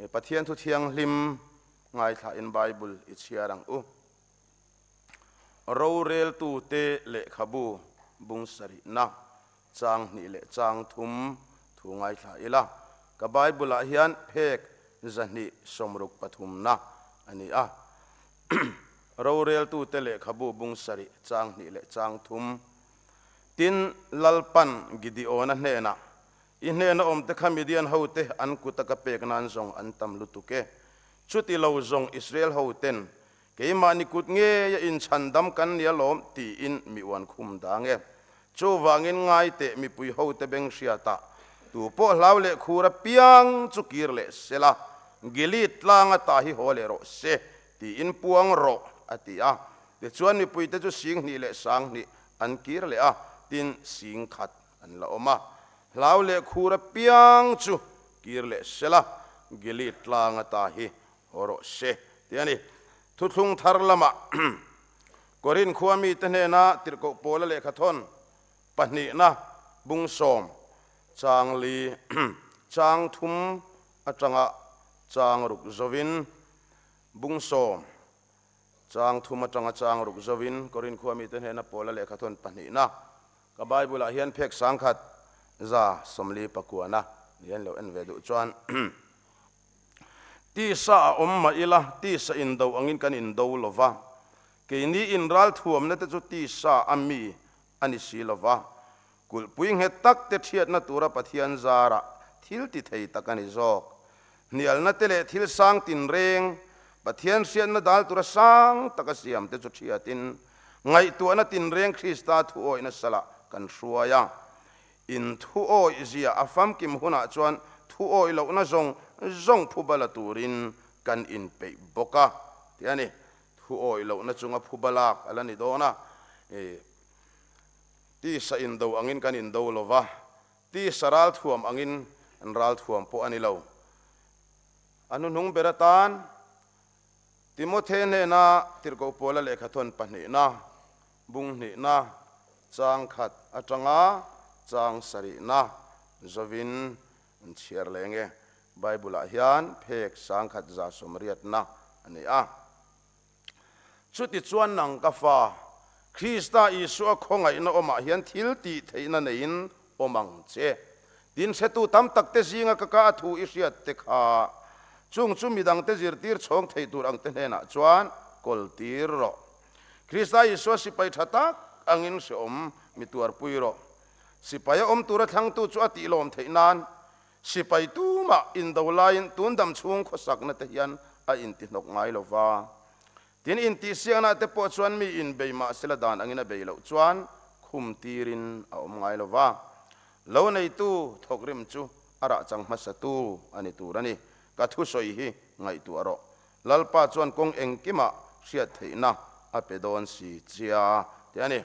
Pathian thu thianghlim ngaithlain Bible i chhiar ang u. Roreltute lehkhabu bung sarihna, chang hnih leh chang thum thu ngaithla ila, ka Bible-ah hian phek 263na a ni a. Roreltute lehkhabu bung sarih, chang hnih leh chang thum. Tin, Lalpan Gideona hnenah, I hnena awmte kha Midian hote an kuta ka pek nan zawng an tam lutuk e. Chuti lo zawng Israel hoten Keimahni kut ngeia inchhandam kan ni alawm tiin mi uan khum dang e. Chuvangin ngai teh mipui hote beng hriatah tu pawh hlau leh khur apiang chu kir leh se la, Gilead tlanga ta hi haw leh rawh se tiin puang rawh a ti a. Tichuan mipuite chu sing hnih leh sang hnih an kir leh a, tin sing khat an la awm a. Hlau leh khur apiang chu kir leh se la, Gilead tlanga ta hi Haw rawh se tih a ni. Thuthlung thar lamah Korin khua mite hnena tirhkoh Paula lehkhathawn pahnihna bung sawm chang li chang thum atanga chang ruk zovin bung sawm chang thum atanga chang ruk zovin Korin khua mite hnena Paula lehkhathawn pahnihna ka Bible ah hian phek sangkhat 149 ni an lo en ve duh chuan Tisa a awm mah ila, tisa indo angin kan indo lo va. Keini inral thuamna te chu tisa a mi a ni si lo va. Kulhpui nghet tak te thiatna tura Pathian zarah thil ti thei tak a ni zawk. Hnialna te leh thil sang tinreng, Pathian hriatna dal tura sang taka siam te chu thiatin, ngaihtuahna tinreng Krista thuawihna salah kan hruai a. In thu awih zia a famkim hunah chuan thu awih lohna zawng zawng phuba la turin kan inpeih bawk a, tih a ni. Thu awih lohna chunga phuba lak a la ni dawn a, tisa indo angin kan indo lo va, tisa ralthuam angin an ralthuam pawh a ni lo. A hnuhnung ber atan Timothe hnena Tirhkoh Paula lehkhathawn pahnihna, bung hnihna, Chang khat atanga chang sarihna zovin an chhiar leng e. Bible-ah hian phek sangkhat 180na a ni a. Chutichuan nang ka fa, Krista Isua khawngaihna awmah hian thil tih theihna neiin awm ang che. Tin hretu tam takte zinga ka ka a thu i hriat te kha, chung chu midangte zirtir chhawng thei tur angte hnenah chuan kawltir rawh. Krista Isua sipai tha tak angin hreawm mi tuarpui rawh. Sipai a awm tura thlangtu chu a tihlawm theih nan sipai tumah indo laiin tun dam chhung khawsakna te hian a intihnawk ngai lo va. Tin, intihsiakna te pawh chuan mi inbei mahsela dan angin a bei loh chuan khum tirin a awm ngai lo va. Lo neitu thawkrim chu a rah chang hmasatu a ni tur a ni. Ka thusawi hi ngaihtuah rawh. Lalpa chuan kawng engkimah hriat theihna a pe dawn si chia tih a ni.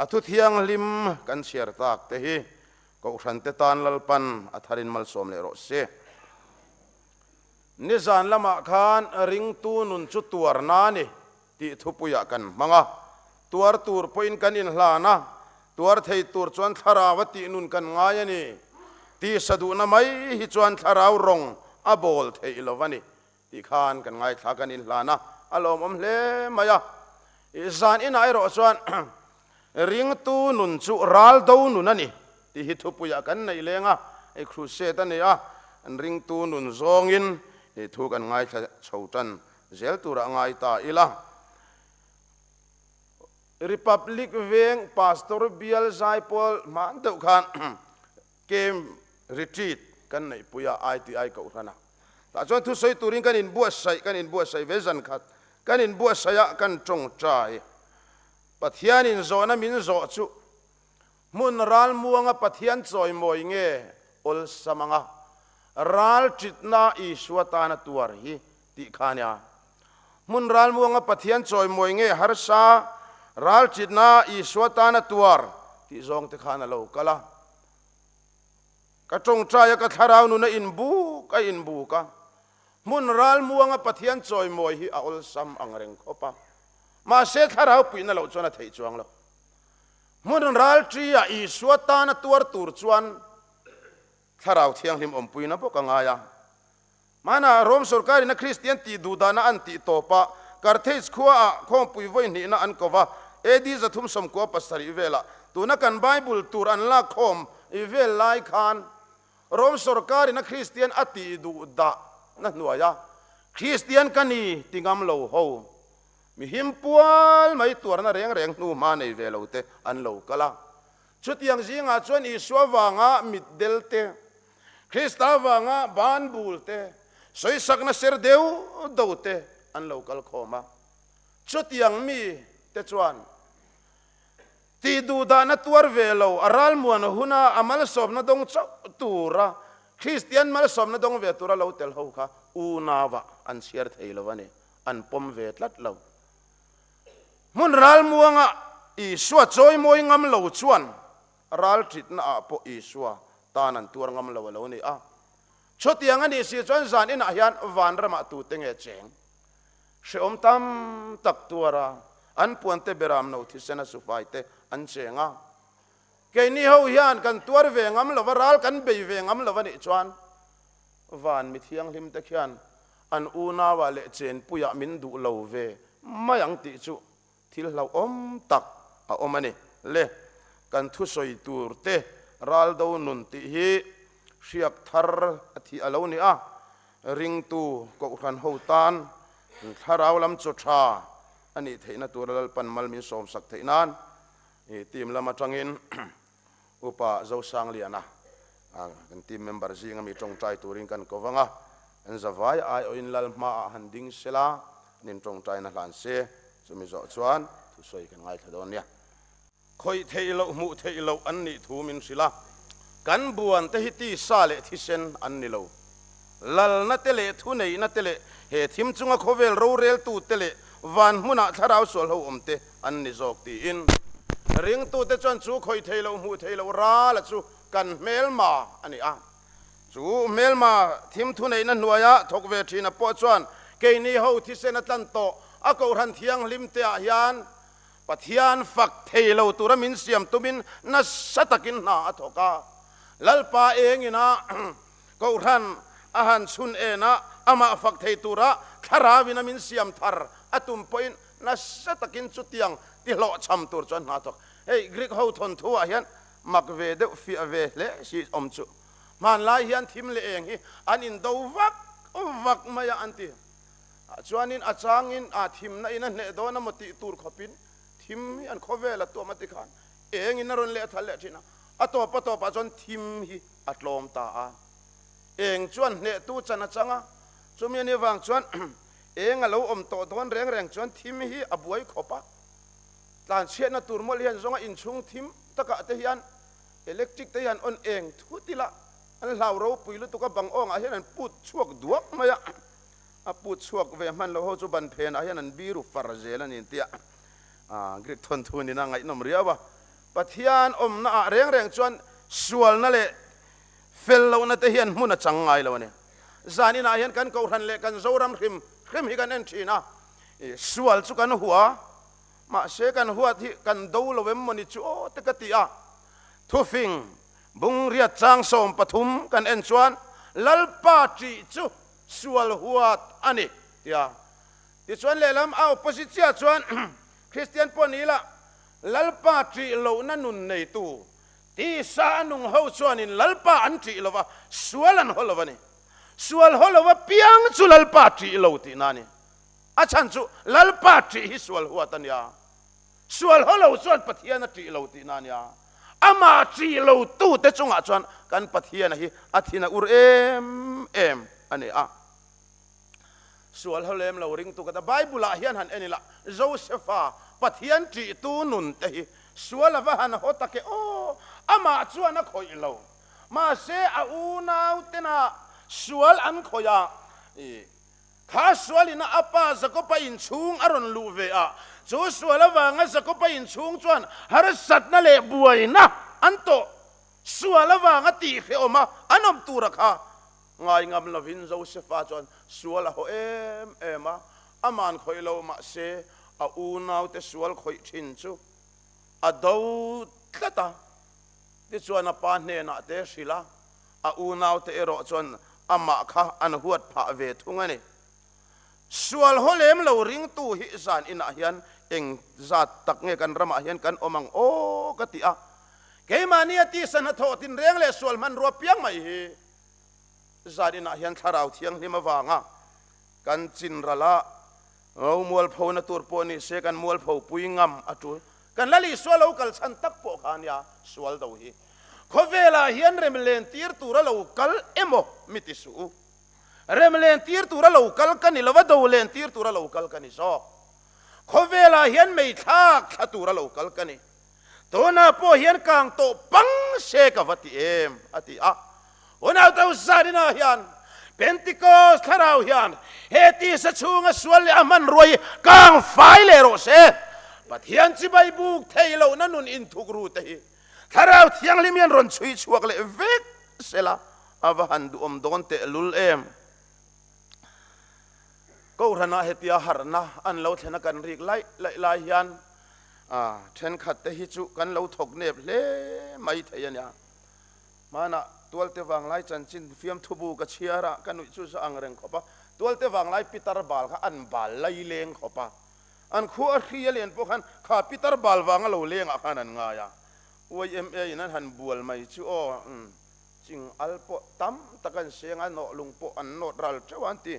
A thu thianghlim kan chhiar tak te hi Kohhrante tan Lalpan a tharin malsawm leh rawh se. Nizan lamah khan ringtu nun chu tuarna a ni tih thupuiah kan hmang a. Tuar tur pawhin kan inhlan a, tuar thei tur chuan thlarau a tih nun kan ngai a ni. Tisa duhna mai hi chuan thlarau rawng a bawl theih lo a ni tih khan kan ngaithla kan inhlan a, a lawmawm hle mai a. Zan inah erawh chuan ringtu nun chu ral do nun a ni tih hi thupuiah kan neih leng a, hei crusade a ni a, ringtu nun zawngin thu kan ngaithla chho tan zel turah ngai ta ila. Republic veng Pastor Bial Zaipawl hman deuh khan Camp Retreat kan neihpui a ITI Kohhrana. Tah chuan thusawi turin kan inbuatsaih, kan inbuatsaih ve zan khat kan inbuatsaih a kan tawngtai. Pathianin zawhna min zawh chu hmun ralmuanga Pathian chawimawi nge awlsam anga ral ṭitna Isua tana tuar hi tih kha a nia. Hmun ralmuanga Pathian chawimawi nge harsa ral ṭitna Isua tana tuar tih zawng te khan a lo kal a. Ka tawngtai a ka thlarau nun a inbuk a inbuk a. Hmun ralmuanga Pathian chawimawi hi a awlsam ang reng khawp a. Mahse thlarau puihna loh chuan a theih chuang lo. Hmun ral ṭi-ah Isua tana tuar tur chuan thlarau thianghlim awmpuina bawk a ngai a. Hmanah Rom sorkarin a Kristian tih duhdahna an tih tawpah Carthage khuaah khawmpui vawi hnihna an ko va, AD 397 velah. Tuna kan Bible tur an lak khawm vel lai khan Rom sorkarin a Kristian a tih duhdahna hnuaia Kristian ka ni ti ngam lo ho mi him pual mai tuarna reng reng hnu hma nei ve lo te an lo kal a. Chutiang zingah chuan Isua vanga mitdel te, Krista vanga ban bul te, sawisakna ser deuh do te an lo kal khawm a. Chutiang mi te chuan tih duhdahna tuar ve lo, a ralmuan huna a malsawmna dawng chauh tura Kristian malsawmna dawng ve tura lo tel ho kha unauah an chhiar thei lo a ni, an pawm ve tlat lo. Hmun ralmuanga Isua chawimawi ngam lo chuan ral ṭitna ah pawh Isua tan an tuar ngam lo a lo ni a. Chutiang a nih si chuan zan inah hian vanramah tute nge cheng? Hrehawm tam tak tuar a, an puante beram no thisen a sufai te an cheng a. Keini ho hian kan tuar ve ngam lo va, ral kan bei ve ngam lo a nih chuan van mi thianghlim te khian an unauah leh chenpuiah min duh lo ve mai ang tih chu thil hlauhawm tak a awm a ni. Le, kan thusawi tur te raldo nun tih hi hriak thar a thih a lo ni a, ringtu kohhran ho tan thlarau lam chaw tha a nih theihna tura Lalpan mal min sawmsak theih nan team lam atangin Upa Zosangliana kan team member zinga mi tawngtai turin kan ko vang a, an zavai aiawhin lal hmaah han ding sela, an intawngtaina hlan se, chumi zawh chuan thusawi kan ngaithla dawn nia. Khawih theih loh, hmuh theih loh an nih thu min hrilh a, kan buan te hi tisa leh thisen an ni lo. Lalna te leh thuneihna te leh he thim chunga khawvel roreltu te leh van hmunah thlarau sual ho awm te an ni zawk tiin ringtute chuan chu khawih thei loh hmuh thei loh rala chu kan hmelma a ni a. Chu hmelma thim thuneihna hnuaia thawk ve thina pawh chuan keini ho thisen a tlan tawh a kohhran thianghlim te ah hian Pathian fak thei lo tura min siam tumin nasa takin hna a thawk a. Lalpa engina Kohhran a han chhun en a, amah fak thei tura thlarauin a min siam thar a tum pawhin nasa takin chutiang ti hlawhchham tur chuan hna thawk. Hei Greek ho thawnthu ah hian mak ve deuh fiah ve hle si awm chu. Hmanlai hian thim leh eng hi an indo vak vak mai a an ti. Chuanin a changin a thimna in a hneh dawn emaw tih tur khawpin thim hi an khawvel a tuam a ti khan engin a rawn leh thal leh thin a, a tawp a tawpah chuan thim hi a tlawm ta a, eng chuan hnehtu chan a chang a, chumi ani avang chuan eng a lo awm tawh dawn reng reng chuan thim hi a buai khawp a, tlanchhiatna tur mawlh hian zawnga inchhung thim takah te hian electric te hian on eng thut ila an hlau ropui lutuk a, bang awngah hian an put chhuak duak mai a, a put chhuak ve hman loh ho chu ban phenah hian an biru far zel a ni tia Greek thawnthu nina ngaihnawm riau a. Pathian awmna ah reng reng chuan sualna leh fel lohna te hian hmun a chang ngai lo a ni. Zan inah hian kan Kohhran leh kan Zoram hrim hrim hi kan en thin a, sual chu kan hua, mahse kan huat hi kan do lo em mawni chu aw te ka ti a. Thufing bungriat chang 13 kan en chuan Lalpa ṭih chu sual huat a ni tia. Tichuan lehlam a opposite chiah chuan Kristian pawh ni ila Lalpa ṭih lohna nun neitu, tisa a nung ho chuanin Lalpa an ṭih lo va, sual an haw lo a ni. Sual haw lo apiang chu Lalpa ṭih lo tihna a ni. A chhan chu Lalpa ṭih hi sual huat a nia. Sual haw lo chuan Pathian a ṭih lo tihna a nia. Amah ṭih lo tute chungah chuan kan Pathiana hi a thin a ur em em a ni a. Sual ho lem lo ringtu ka ta. Bible ah hian han en ila, Josepha, Pathian ṭihtu nun te hi sual a va han haw tak e aw, amah chuan a khawih lo. Mahse a unau tena sual an khawih a, kha sual ina a pa Jakoba inchhung a rawn luh ve a, chu sual avanga Jakoba inchhung chuan harsatna leh buaina an tawh sual avanga tihhrehawm a an awm tura kha Ngai ngam lovin Josefa chuan sual a haw em em a, aman khawih lo mahse a unaute sual khawih thin chu a do tlat a. Tichuan a pa hnenah te hrilh a, a unaute erawh chuan amah kha an huat phah ve thung a ni. Sual haw lem lo ringtu hi zan inah hian eng zat tak nge kan ramah hian kan awm ang aw ka ti a. Keimahnia tisa hnathawh tinreng leh sual hmanrua piang mai hi zan inah hian Thlarau Thianghlim avanga kan chin rala ro mualphona tur pawh ni se kan mualpho pui ngam a tul. Kan Lal Isua lo kal chhan tak pawh kha ania sual do hi. Khawvelah hian rem len tir tura lo kal emaw mi ti suh u. Rem len tir tura lo kal ka ni lo va, do len tir tura lo kal ka ni zawk. Khawvelah hian mei thlak thla tura lo kal ka ni. Tunah pawh hian kang tawh pang se ka va ti em, a ti a. Unau zaninah hian Pentikos thlarau hian he tisa chhunga sual leh a hmanrua hi kang fai leh rawh se. Pathian chibai buk thei lohna nun inthuk ru te hi Thlarau Thianghlim hian rawn chhui chhuak leh vek sela a va han duhawm dawn tehlul em. Kohhranah hetia harhna an lo thlen a kan rik laih laih lai hian thenkhat te hi chu kan lo thawk nep hle mai thei a nia. Hmanah Tualte Vanglai chanchin fiamthu bu ka chhiar a, ka nuih chu za ang reng khawp a. Tualte Vanglai pitar bal kha an bal lai leng khawp a. An khua a hri a len pawh khan kha pitar bal vanga lo lengah khan an ngai a. YMA in an han bual mai chu aw, ching al pawh tam tak an seng a, nawh lung pawh an nawt ral teuh a an ti.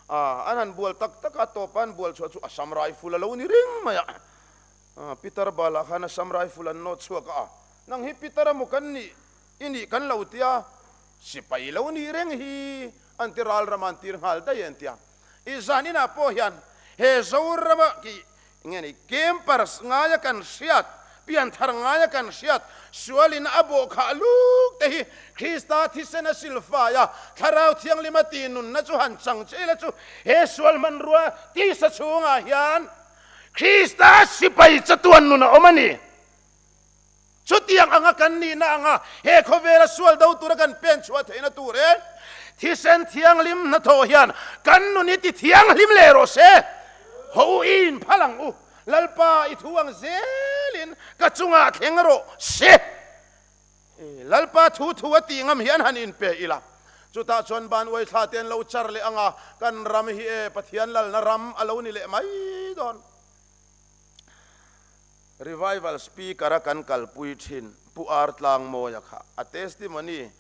An han bual tak tak a, tawpa an bual chhuah chu Assam Rifle a lo ni reng mai a. Pitar balah khan Assam Rifle an nawt chhuak a, nang hi pitar amaw kan nih i nih kan lo tia, sipai lo nih reng hi an ti ral ram an tir nghal daih an tia. I zan inah pawh hian he Zorama ki nge ni campers ngaia kan hriat, pianthar ngaia kan hriat, sualin a bawh khah luk te hi Krista thisen a silfai a, Thlarau Thianghlima tih nunna chu han chang che ila chu he sual hmanrua tisa chhungah hian Krista sipai chatuan nun a awm a ni. Chutiang anga kan nihna anga he khawvela sual do tura kan pen chhuah theihna turin thisen thianghlim hnathawh hian kan nun hi ti thianghlim leh rawh se. Haw u i inphal ang u, Lalpa i thu ang zelin ka chungah thleng rawh se. Lalpa thu thu a tih ngam hian han inpe ila, chutah chuan ban uai thla te an lo char leh ang a, kan ram hi e Pathian lalna ram a lo ni leh mai dawn. Revival Speaker a kan kalpui thin Pu Ar Tlangmawia kha a testimony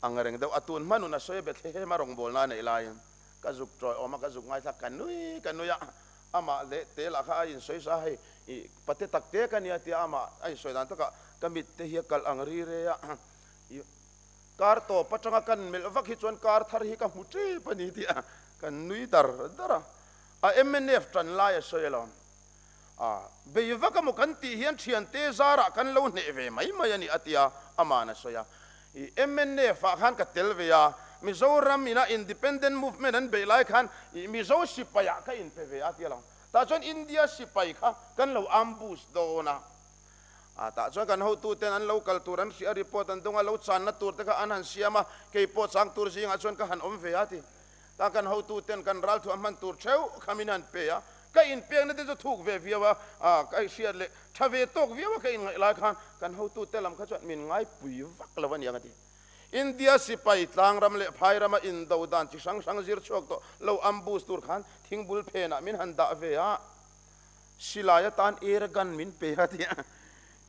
ang reng deuh a tun hma nun a sawi a Bethlehem a rawngbawlna a neih laiin ka zuk tawi awm a ka zuk ngaithla ka nui ka nui a amah leh te lah kha a insawi sa hei ih pate tak te ka nia tia amah a insawi dan takah ka mit te hi a kalh ang ri re a ih kar tawp atanga kan melh vak hi chuan kar thar hi ka hmu tep a ni tia kan nui dar dar a a mnf tan lai a sawi alawm. A, bei vak emaw kan tih hian thiante zarah kan lo hneh ve mai mai a ni a tia aman a sawi a. I mnf ah khan ka tel ve a, Mizoram ina Independent Movement an beih lai khan i Mizo sipai ah ka inpe ve a tia lo. Tah chuan India sipai kha kan lo ambush dawn a. A, tah chuan kan hotuten an lo kal tur an hria a, report an dawng a, lo channa tur te kha an han siam a, kei pawh chang tur zingah chuan ka han awm ve a ti. Tah kan hotuten kan ralthuah hman tur theuh kha min han pe a, Ka inpekna te chu thuk ve viau a, ka hriat leh tha ve tawk viau a ka inngaih lai khan kan hotute lam kha chuan min ngaipui vak lo a ni ang a ti. India sipai tlangram leh phai rama indo dan chi hrang hrang zir chhuak tawh lo ambush tur khan thingbul phenah min han dah ve a, silai atan air gun min pe a ti a,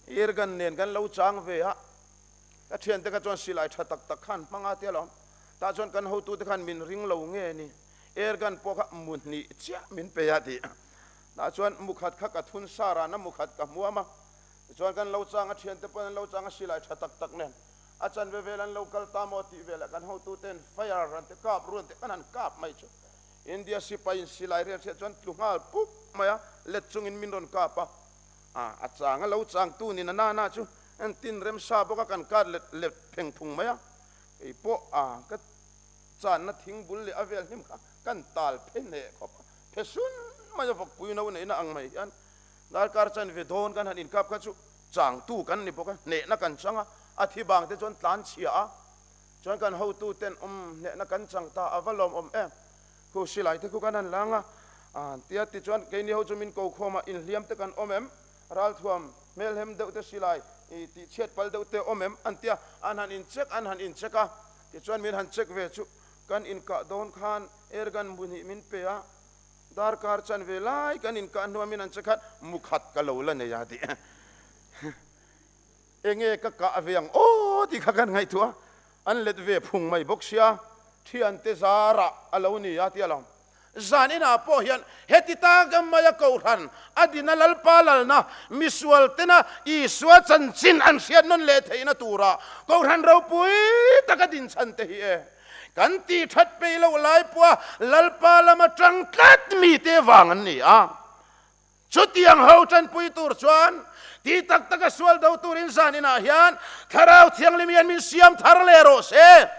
air gun nen kan lo chang ve a, ka thiante kha chuan silai tha tak tak khan hmang a ti alawm, tah chuan kan hotute khan min ring lo nge ni. Airgun pawh kha mu hnih chiah min pe a ti. Tah chuan mu khat kha ka thun sa ran a, mu khat ka hmuam a. Tichuan kan lo chang a, thiante pawhin an lo chang a, silai tha tak tak nen a chanve vel an lo kal ta maw tih velah kan hotuten fire an ti kap run tih kan han kap mai chu. India sipaiin silai rian hriat chuan tlu nghal puk mai a, let chungin min rawn kap a. A chang a lo changtu nin a nana chu entin remsa bawk a kan kar let let pheng phung mai a. Kei pawh a ka Channa thingbul leh a vel hnim kha kan tal phe hneh khawp a, phe sun mai a vawkpui no neihna ang mai hian darkar chanve dawn kan han inkap kha chu changtu kan ni bawk a, hnehna kan chang a, a thi bang te chuan tlan chhia a, chuan kan hotu ten awm hnehna kan chang ta a va lawmawm em, khu silai te khu kan han lang a, tia tichuan keini ho chu min ko khawm a, inhliam te kan awm em, ralthuam hmelhem deuh te silai tihchhiat pal deuh te awm em an tia, an han incheck an han incheck a. Tichuan min han check ve chu. Kan inkah dawn khan airgun mu hnih min pe a, darkar chanve lai kan inkah hnuamin an che khan mu khat ka lo la nei a tih. Enge ka kah ve ang aw tih kha kan ngaihtuah a, an let ve phung mai bawk sia, thiante zarah a lo ni a tia lo. Zan inah pawh hian heti tak maia Kohhran a dina Lalpa lalna misual tena Isua chanchin an hriat nawn leh theihna tura Kohhran ropui taka din chhan te hi e. Kan tih that peih loh lai pawha Lalpa lama tang tlat mite vang an ni a. Chutiang ho tanpui tur chuan ti tak taka sual do turin zan inah hian Thlarau Thianghlim hian min siam thar leh rawh se.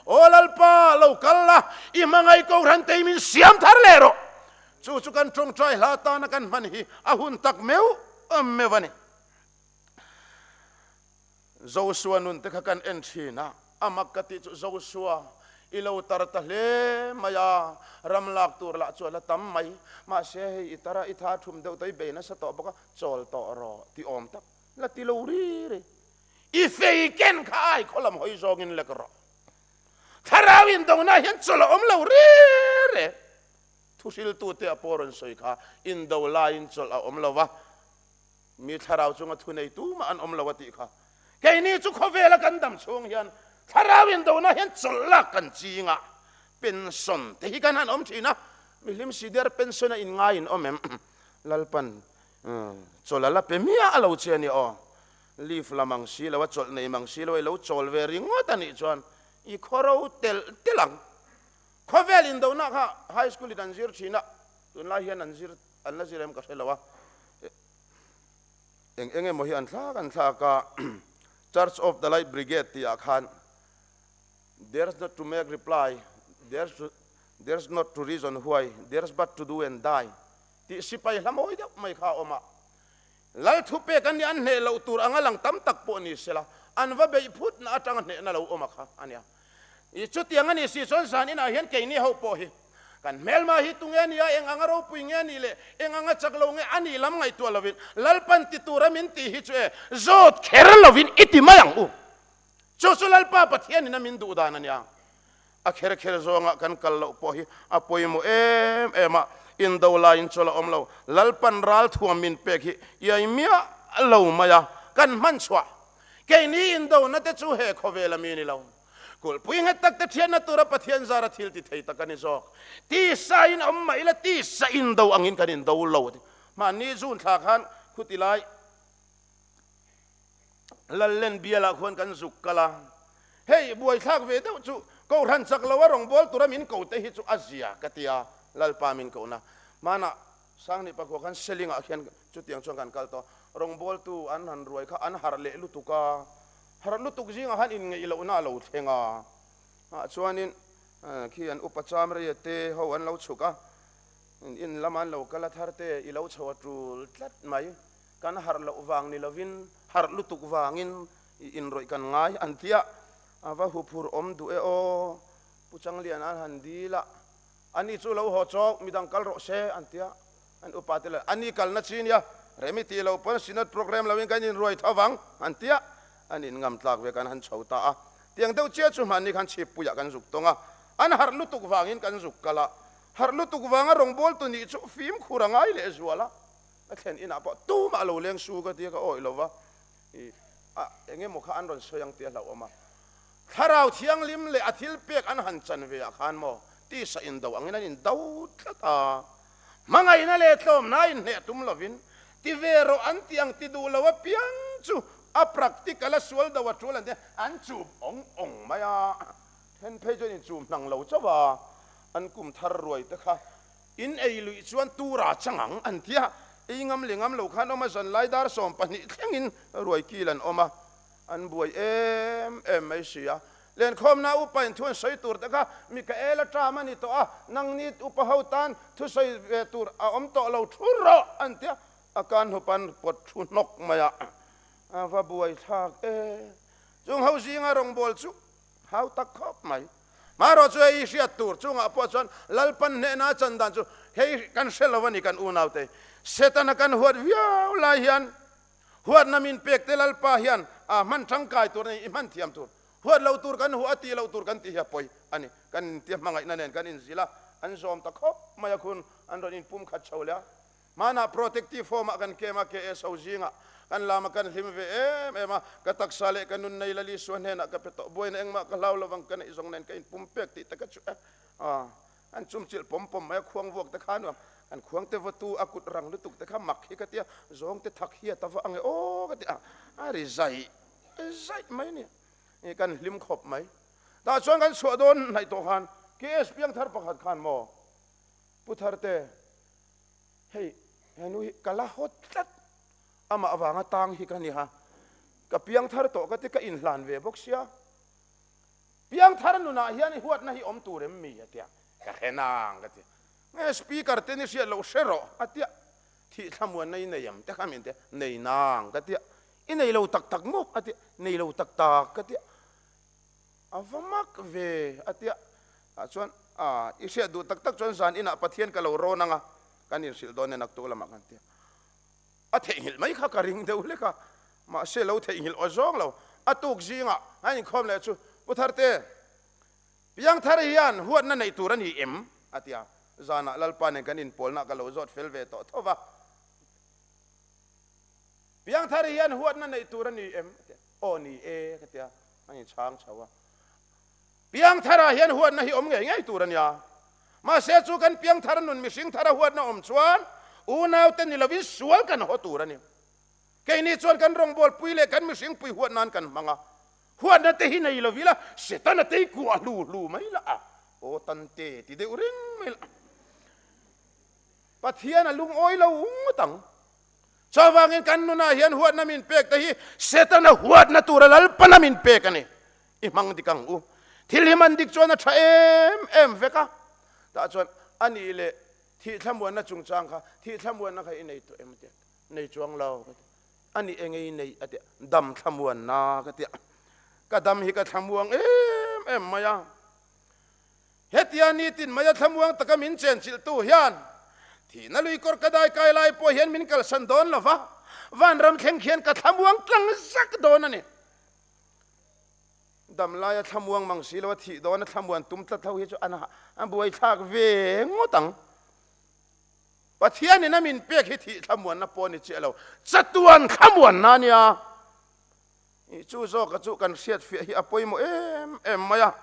Aw Lalpa, lo kal la, i hmangaih Kohhran te hi min siam thar leh rawh. Chu chu kan tawngtai hla tana kan hman hi a hun tak meuh meuh a ni. Josua nun te kha kan en thin a, a mak ka tih chu Josua i lo tar ta hle mai a, ram lak tur lah chu a la tam mai, mahse hei i tar a, i tha thum deuh tawh, i bei nasa tawh bawk a, chawl tawh rawh ti awm tak la ti lo ri ri. I fei ken kha ai khaw lam hawi zawngin lek rawh. Thlarau indona hian chawl a awm lo ri ri. Thuhriltute a pawh rawn sawi kha indo laiin chawlh a awm lo va. Mi thlarau chunga thu nei tumah an awm lo a tih kha. Keini chu khawvela kan dam chhung hian thlarau indona hian chawlh lak kan ching a, pension te hi kan han awm thin a, mihlim si der pension a inngai in awm em? Lalpan chawlh a la pe miah lo che a ni aw. Leave la mang si lo a, chawlh nei mang si lo a, i lo chawl ve ringawt a nih chuan i khawro telh telh ang. Khawvel indona kha high school in an zir thin a, tunlai hian an zir An la zir em ka hre lo a, eng eng emaw hi an thlak an thlak a, Church of the Light Brigade tih ah khan There's not to make reply, there's to, there's not to reason why, there's but to do and die tih sipai hla mawi deuh mai kha a awm a. Lal thupek an nih an hneh loh tur anga lang tam tak pawh ni sela, an va beih phutna atanga hnehna lo awm a kha a nia. I chutiang a ni si chuan zan inah hian keini ho pawh hi kan hmelma hi tunge nia, eng anga ropui nge nih leh eng anga chak lo nge a nih lam ngaihtuah lovin Lalpan ti tura min tih hi chu e zawt kher lovin i ti mai ang u. Chu chu Lalpa Pathianin a min duh dan a nia. A kher kher zawngah kan kal loh pawh hi a pawimawh em em a, indo laiin chawlh a awm lo. Lalpan ral thuam min pek hi iai miah lo mai a, kan hman chhuah. Keini indona te chu he khawvel a mi ni lo. Kulhpui nghet tak te thianna tura Pathian zara thil ti thei tak a ni zawk. Tisa in awm mah ila tisa indo angin kan indo lo. Mahni zun thla khan khuti lai Lallen bialah khuan kan zuk kal a, hei buaithlak ve deuh chu Kohhran chak lo a rawngbâwl tura min ko te hi chu a zia ka ti a, Lalpa min kohna. Hmanah Sangni pakhua khan Selingah khian chutiang chuan kan kal tawh a, rawngbâwltu an han ruai kha an harh leh lutuk a, harh lutuk zingah khan inngeih lohna a lo thleng a, ah chuanin khi an upa Chamreia te ho an lo chhuk a, in lama an lo kal a thar te i lo chho a tul tlat mai. Kan harh loh vang ni lovin harh lutuk vangin i inrawih kan ngai an ti a, a va huphur awm duh e aw. Pu Changlian an han dil a, ani chu lo haw chawk, midang kal rawh se an ti a, an upa te leh ani kalna chi nia, remi tih loh pawn Synod programme loin kan inruai tho vang an ti a, an inngam tlak ve kan han chho ta a. Tiang deuh chiah chu hmanni khan chhippuiah kan zuk tawng a, an harh lutuk vangin kan zuk kal a, harh lutuk vanga rawngbawltu nih chu fimkhur a ngai lehzual a. Ka thlen inah pawh tumah lo leng su ka tia ka awih lo va, i a eng emaw kha an rawn sawi ang tih a hlauhawm a. Thlarau Thianghlim leh a thil pek an han chan ve ah khan maw tisa indo angin an indo tlat a, hmangaihna leh tlawmna inhneh tum lovin ti ve rawh an tih ang ti duh lo apiang chu a practical a sual do a tul an tia an chum awng awng mai a, then phei chuan inchum hnang lo chauh a, an kum thar ruai te kha In ei luih chuan tura chang ang an ti a, ei ngam leh ngam lo khan awm a, zanlai dar 20 thlengin ruai kil an awm a, an buai em em mai si a. Lenkhawmna upa in thu an sawi tur te kha Mikaela ṭam a ni tawh a, nangni upa ho tan thusawi ve tur a awm tawh lo thu rawh an ti a, a kan hupan pawt thu hnawk mai a, a va buai thlak e. Chung ho zinga rawngbâwl chu Hau tak khawp mai. Marawh chu hei hriat tur chungah pawh chuan Lalpan hnehna a chan dan chu hei kan hre lo a ni kan unaute. Setana kan huat viau lai hian huatna min pek te Lalpa hian a hman tangkai tur a ni, i hman thiam tur. Huat loh tur kan huah a, tih loh tur kan tih hi a pawi a ni. Kan intia hmangaihna nen kan inzilh a, an zawm ta khawp mai a khun an rawn inpum khat chho leh a. Hmanah protective home ah kan kem a, KS ho zingah kan lam a kan hlim ve em em a, ka taksa leh ka nun nei Lalisua hnenah ka pe tawh, buaina engmah ka hlau lovang ka neih zawng nen ka inpum pek tih te ka chu e. Aw, an chumchilh pawm pawm mai a, khuang vuak te kha nuam, an khuang te vawtu a kut rang lutuk te kha mak hi ka ti a, zawng te thak hiat a va ang e aw ka ti a, a ri zaih zaih mai nia, kan hlim khawp mai. Tah chuan kan chhuah dawn hnaih tawh khan KS piangthar pakhat khan maw Pu Tharte, hei henu hi ka la hawt tlat, amah avanga tang hi ka ni ha, ka piangthar tawh ka ti ka inhlan ve bawk sia, piangthar nunah hian i huatna hi awm tur em mi a tia, ka hre nang ka ti, nge speaker ten i hriat loh hre rawh a tia, thih thlamuanna i nei em te kha min ti a, nei nang ka tia, i nei lo tak tak maw a tia, nei lo tak tak ka tia. A va mak ve a tia. Tah chuan a i hriat duh tak tak chuan zan inah Pathian ka lo rawn ang a, kan inhrilh dawn e naktuk lamah kan tia. A theihnghilh mai kha ka ring deuh hlek a, mahse lo theihnghilh aw zawng lo. A tuk zingah an inkhawm leh chu, Pu Tharte, Piangthar hian huatna neih tur a ni em? a tia. Zanah Lalpa nen kan inpawlna ka lo zawt fel ve tawh tho va. Piangthar hian huatna neih tur a ni em? a tia. Aw ni e ka tia, a inchhang chho a. Piangtharah hian huatna hi awm ngei ngei tur a nia. Mahse chu kan piangthar nun mihring thara huatna awm chuan unaute ni lovin sual kan haw tur a ni. Keini chuan kan rawngbawlpui leh kan mihringpui huat nan kan hmang a. Huatna te hi nei lovila Setana te hi kuah hlu hlu mai la a, aw tante ti deuh reng mai la. Pathian a lungawi lo ngawt ang. Chuvangin kan nunah hian huatna min pek te hi Setana huatna tura Lalpana min pek a ni. I hmang dik ang u. Thil hi man dik chuan a tha em em vek a. Tah chuan a nih leh thih thlamuanna chungchang kha, thih thlamuanna kha i nei tawh em a ti a. Nei chuang lo ka ti. A nih eng i nei a ti a. Dam thlamuanna ka ti a. Ka dam hi ka thlamuang em em mai a. Hetia nitin maia thlamuang taka min chenchilhtu hian thihna lui kawr ka dai kai lai pawh hian min kalsan dawn lo va, vanram thleng khian ka thlamuang tlang zak dawn a ni. Dam laia thlamuang mang si lo a thih dawn a thlamuan tum tlat ho hi chu an buaithlak ve ngawt ang. Pathianin a min pek hi thih thlamuanna pawh a ni chiah lo, chatuan thlamuanna a nia. Ih chu zawka chu kan hriatfiah hi a pawimawh em em mai a.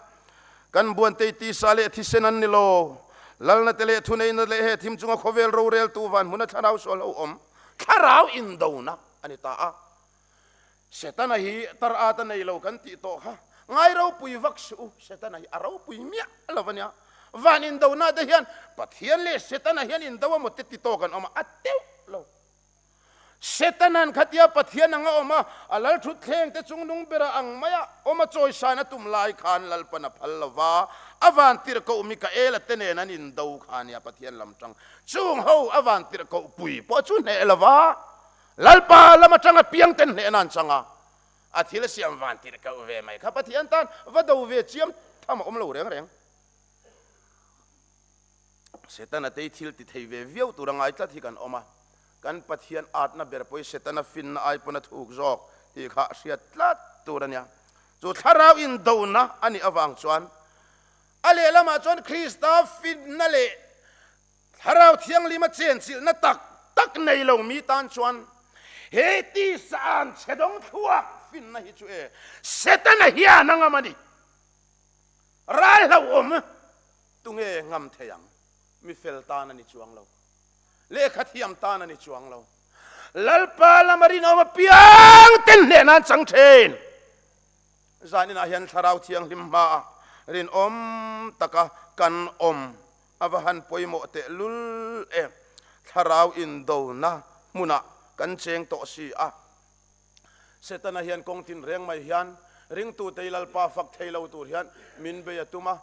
Kan buantei tisa leh thisen an ni lo. Lalna te leh thuneihna leh he thim chunga khawvel roreltu van hmuna thlarau sual ho awm thlarau indona a ni ta a. Setana hi tar at a nei lo kan tih tawh kha ngai ropui vak suh u. Setana hi a ropui miah lo a nia. Van indona te hian Pathian leh Setana hian indo emaw te ti tawk an awm a, a teuh lo. Setanan khatia Pathian anga awm a, a lalthutthleng te chung nung bera ang maia awm a chawisan a tum lai khan Lalpan a phal lo va, a vantirhkoh Mikaela te nen an indo kha a nia Pathian lam tang chung ho a vantirhkoh pui pawh chu hneh lo va, Lalpa lam atanga piang ten hnehna an chang a, a thil siam vantirhkoh ve mai kha Pathian tan va do ve chiam tham a awm lo reng reng. Setana te hi thil ti thei ve viau tur a ngai tlat hi kan awm a, kan Pathian atna ber pawh hi Setana finna ai pawn a thuk zawk tih kha hriat tlat tur a nia. Chu thlarau indona a nih avang chuan a lehlamah chuan Krista finna leh thlarau thianghlima chenchilhna tak tak nei lo mi tan chuan he tisa an chhe dawng thluak finna hi chu e Setana hian a ngam a ni. Ral hlauhawm Tunge ngam thei ang? Mi fel tan a ni chuang lo. Lehkha thiam tan a ni chuang lo. Lalpa lama rinawm apiang ten hneh nan chang thin. Zaninah hian Thlarau Thianghlim hmaah rinawm taka kan awm a va han pawimawh tehlul e. Thlarau indona hmunah kan cheng tawh si a. Setana hian kawng tin reng mai hian ringtute i Lalpa fak thei lo tur hian min bei a tum a.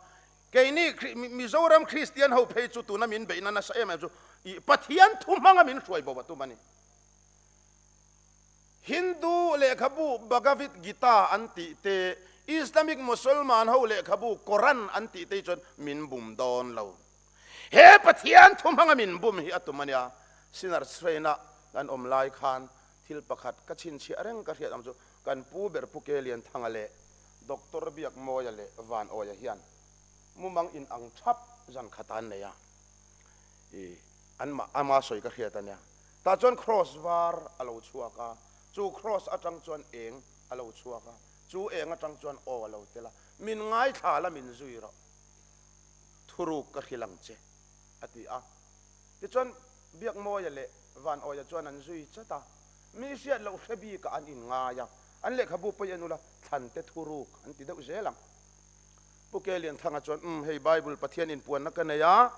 Keini Mizoram Kristian ho phei chu tuna min beihna nasa em em chu i Pathian thu hmanga min hruai bo a tum a ni. Hindu lehkhabu Bhagavad Gita an tih te, Islamic Mosolman ho lehkhabu Koran an tih te hi chuan min bum dawn lo. He Pathian thu hmanga min bum hi a tum a nia. Sinar Shrine-a kan awm lai khan thil pakhat ka chhinchhiah reng ka hriat ang chu kan pu ber Pu Ke Lianthanga leh. Doctor Biakmawia leh Vanawia hian mumang in ang thap zan khat an nei a, i anmah ama sawi ka hriat a nia. Tah chuan kraws var a lo chhuak a, chu kraws atang chuan eng a lo chhuak a, chu eng atang chuan aw a lo tel a, Min ngaithla la min zui rawh, thuruk ka hrilh ang che, a ti a. Tichuan Biakmawia leh Vanawia chuan an zui chat a, mi hriat loh hre bikah an inngai a, an lehkhabu pawh i en ula, thlante thuruk an ti deuh zel ang. Pu Ke Lianthanga chuan, Umm, hei Bible Pathian inpuanna ka nei a,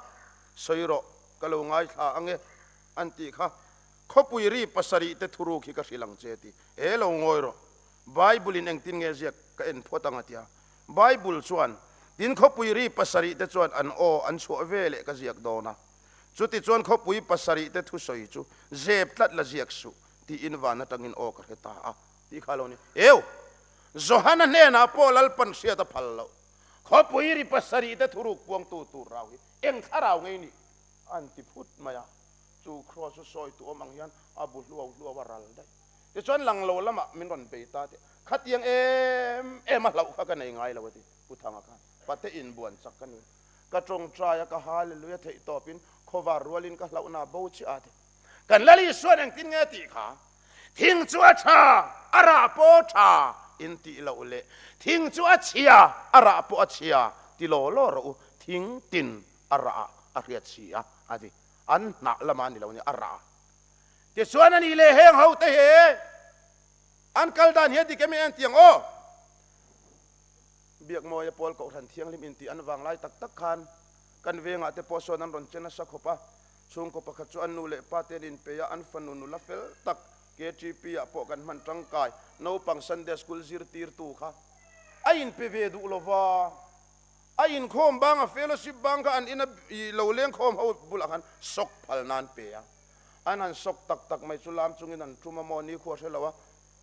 sawi rawh, ka lo ngaithla ang e, an tih kha. Khawpui ri pasarih te thuruk hi ka hrilh ang che, ti. E lo ngawi rawh, Bible in engtin nge ziak ka en phawt ang a tia. Bible chuan, Tin khawpui ri pasarih te chuan an aw an chhuah ve leh ka ziak dawn a. Chutichuan khawpui pasarih te thusawi chu zep tlat la ziak suh, tiin van atangin aw ka hre ta a, tih kha lo ni. Eu! Johana hnenah pawh Lalpan hriat a phal loh. Khawpui ri pasarih te thuruk puangtu tur rau hi eng thlarau ngei nih? An ti phut mai a. Chu kraws chu sawi tu awm ang hian a bu hluau hluau a ral daih. Tichuan lang lo lamah min rawn bei ta tih khatiang em em a hlauh kha ka nei ngai lo a ti Pu Thanga khan. Pate inbuan chak ka ni. Ka tawngtai a, ka hallelujah theih tawpin khawvar rualin ka hlauhna bo chiah a ti. Kan Lal Isuan engtin nge tih kha? Thing chu a tha, a rah pawh a tha in tih loh leh thing chu a chhia, a rah pawh a chhia ti law law rawh u, thing tin a rah ah a hriat si a a ti. An hnah lamah a ni lo nia, a rah. Tichuan a nih leh heng ho te hi an kal dan hi a dik em em tiang aw. Biakmawia Pawl Kohhran Thianghlim intih an vang lai tak tak khan kan vengah te pawh sawn an rawn che nasa khawp a. Chhungkaw pakhat chu an nu leh pa te an inpei a, an fanu nula fel tak KTP ah pawh kan hman tangkai naupang Sunday School zirtirtu kha a inpe ve duh lova, a inkhawm bang a fellowship bang kha an ina lo lengkhawm ho bulah khan sawk phal nan pe a. An han sawk tak tak mai chu lam chungin an tum a maw nikhua hre lo a,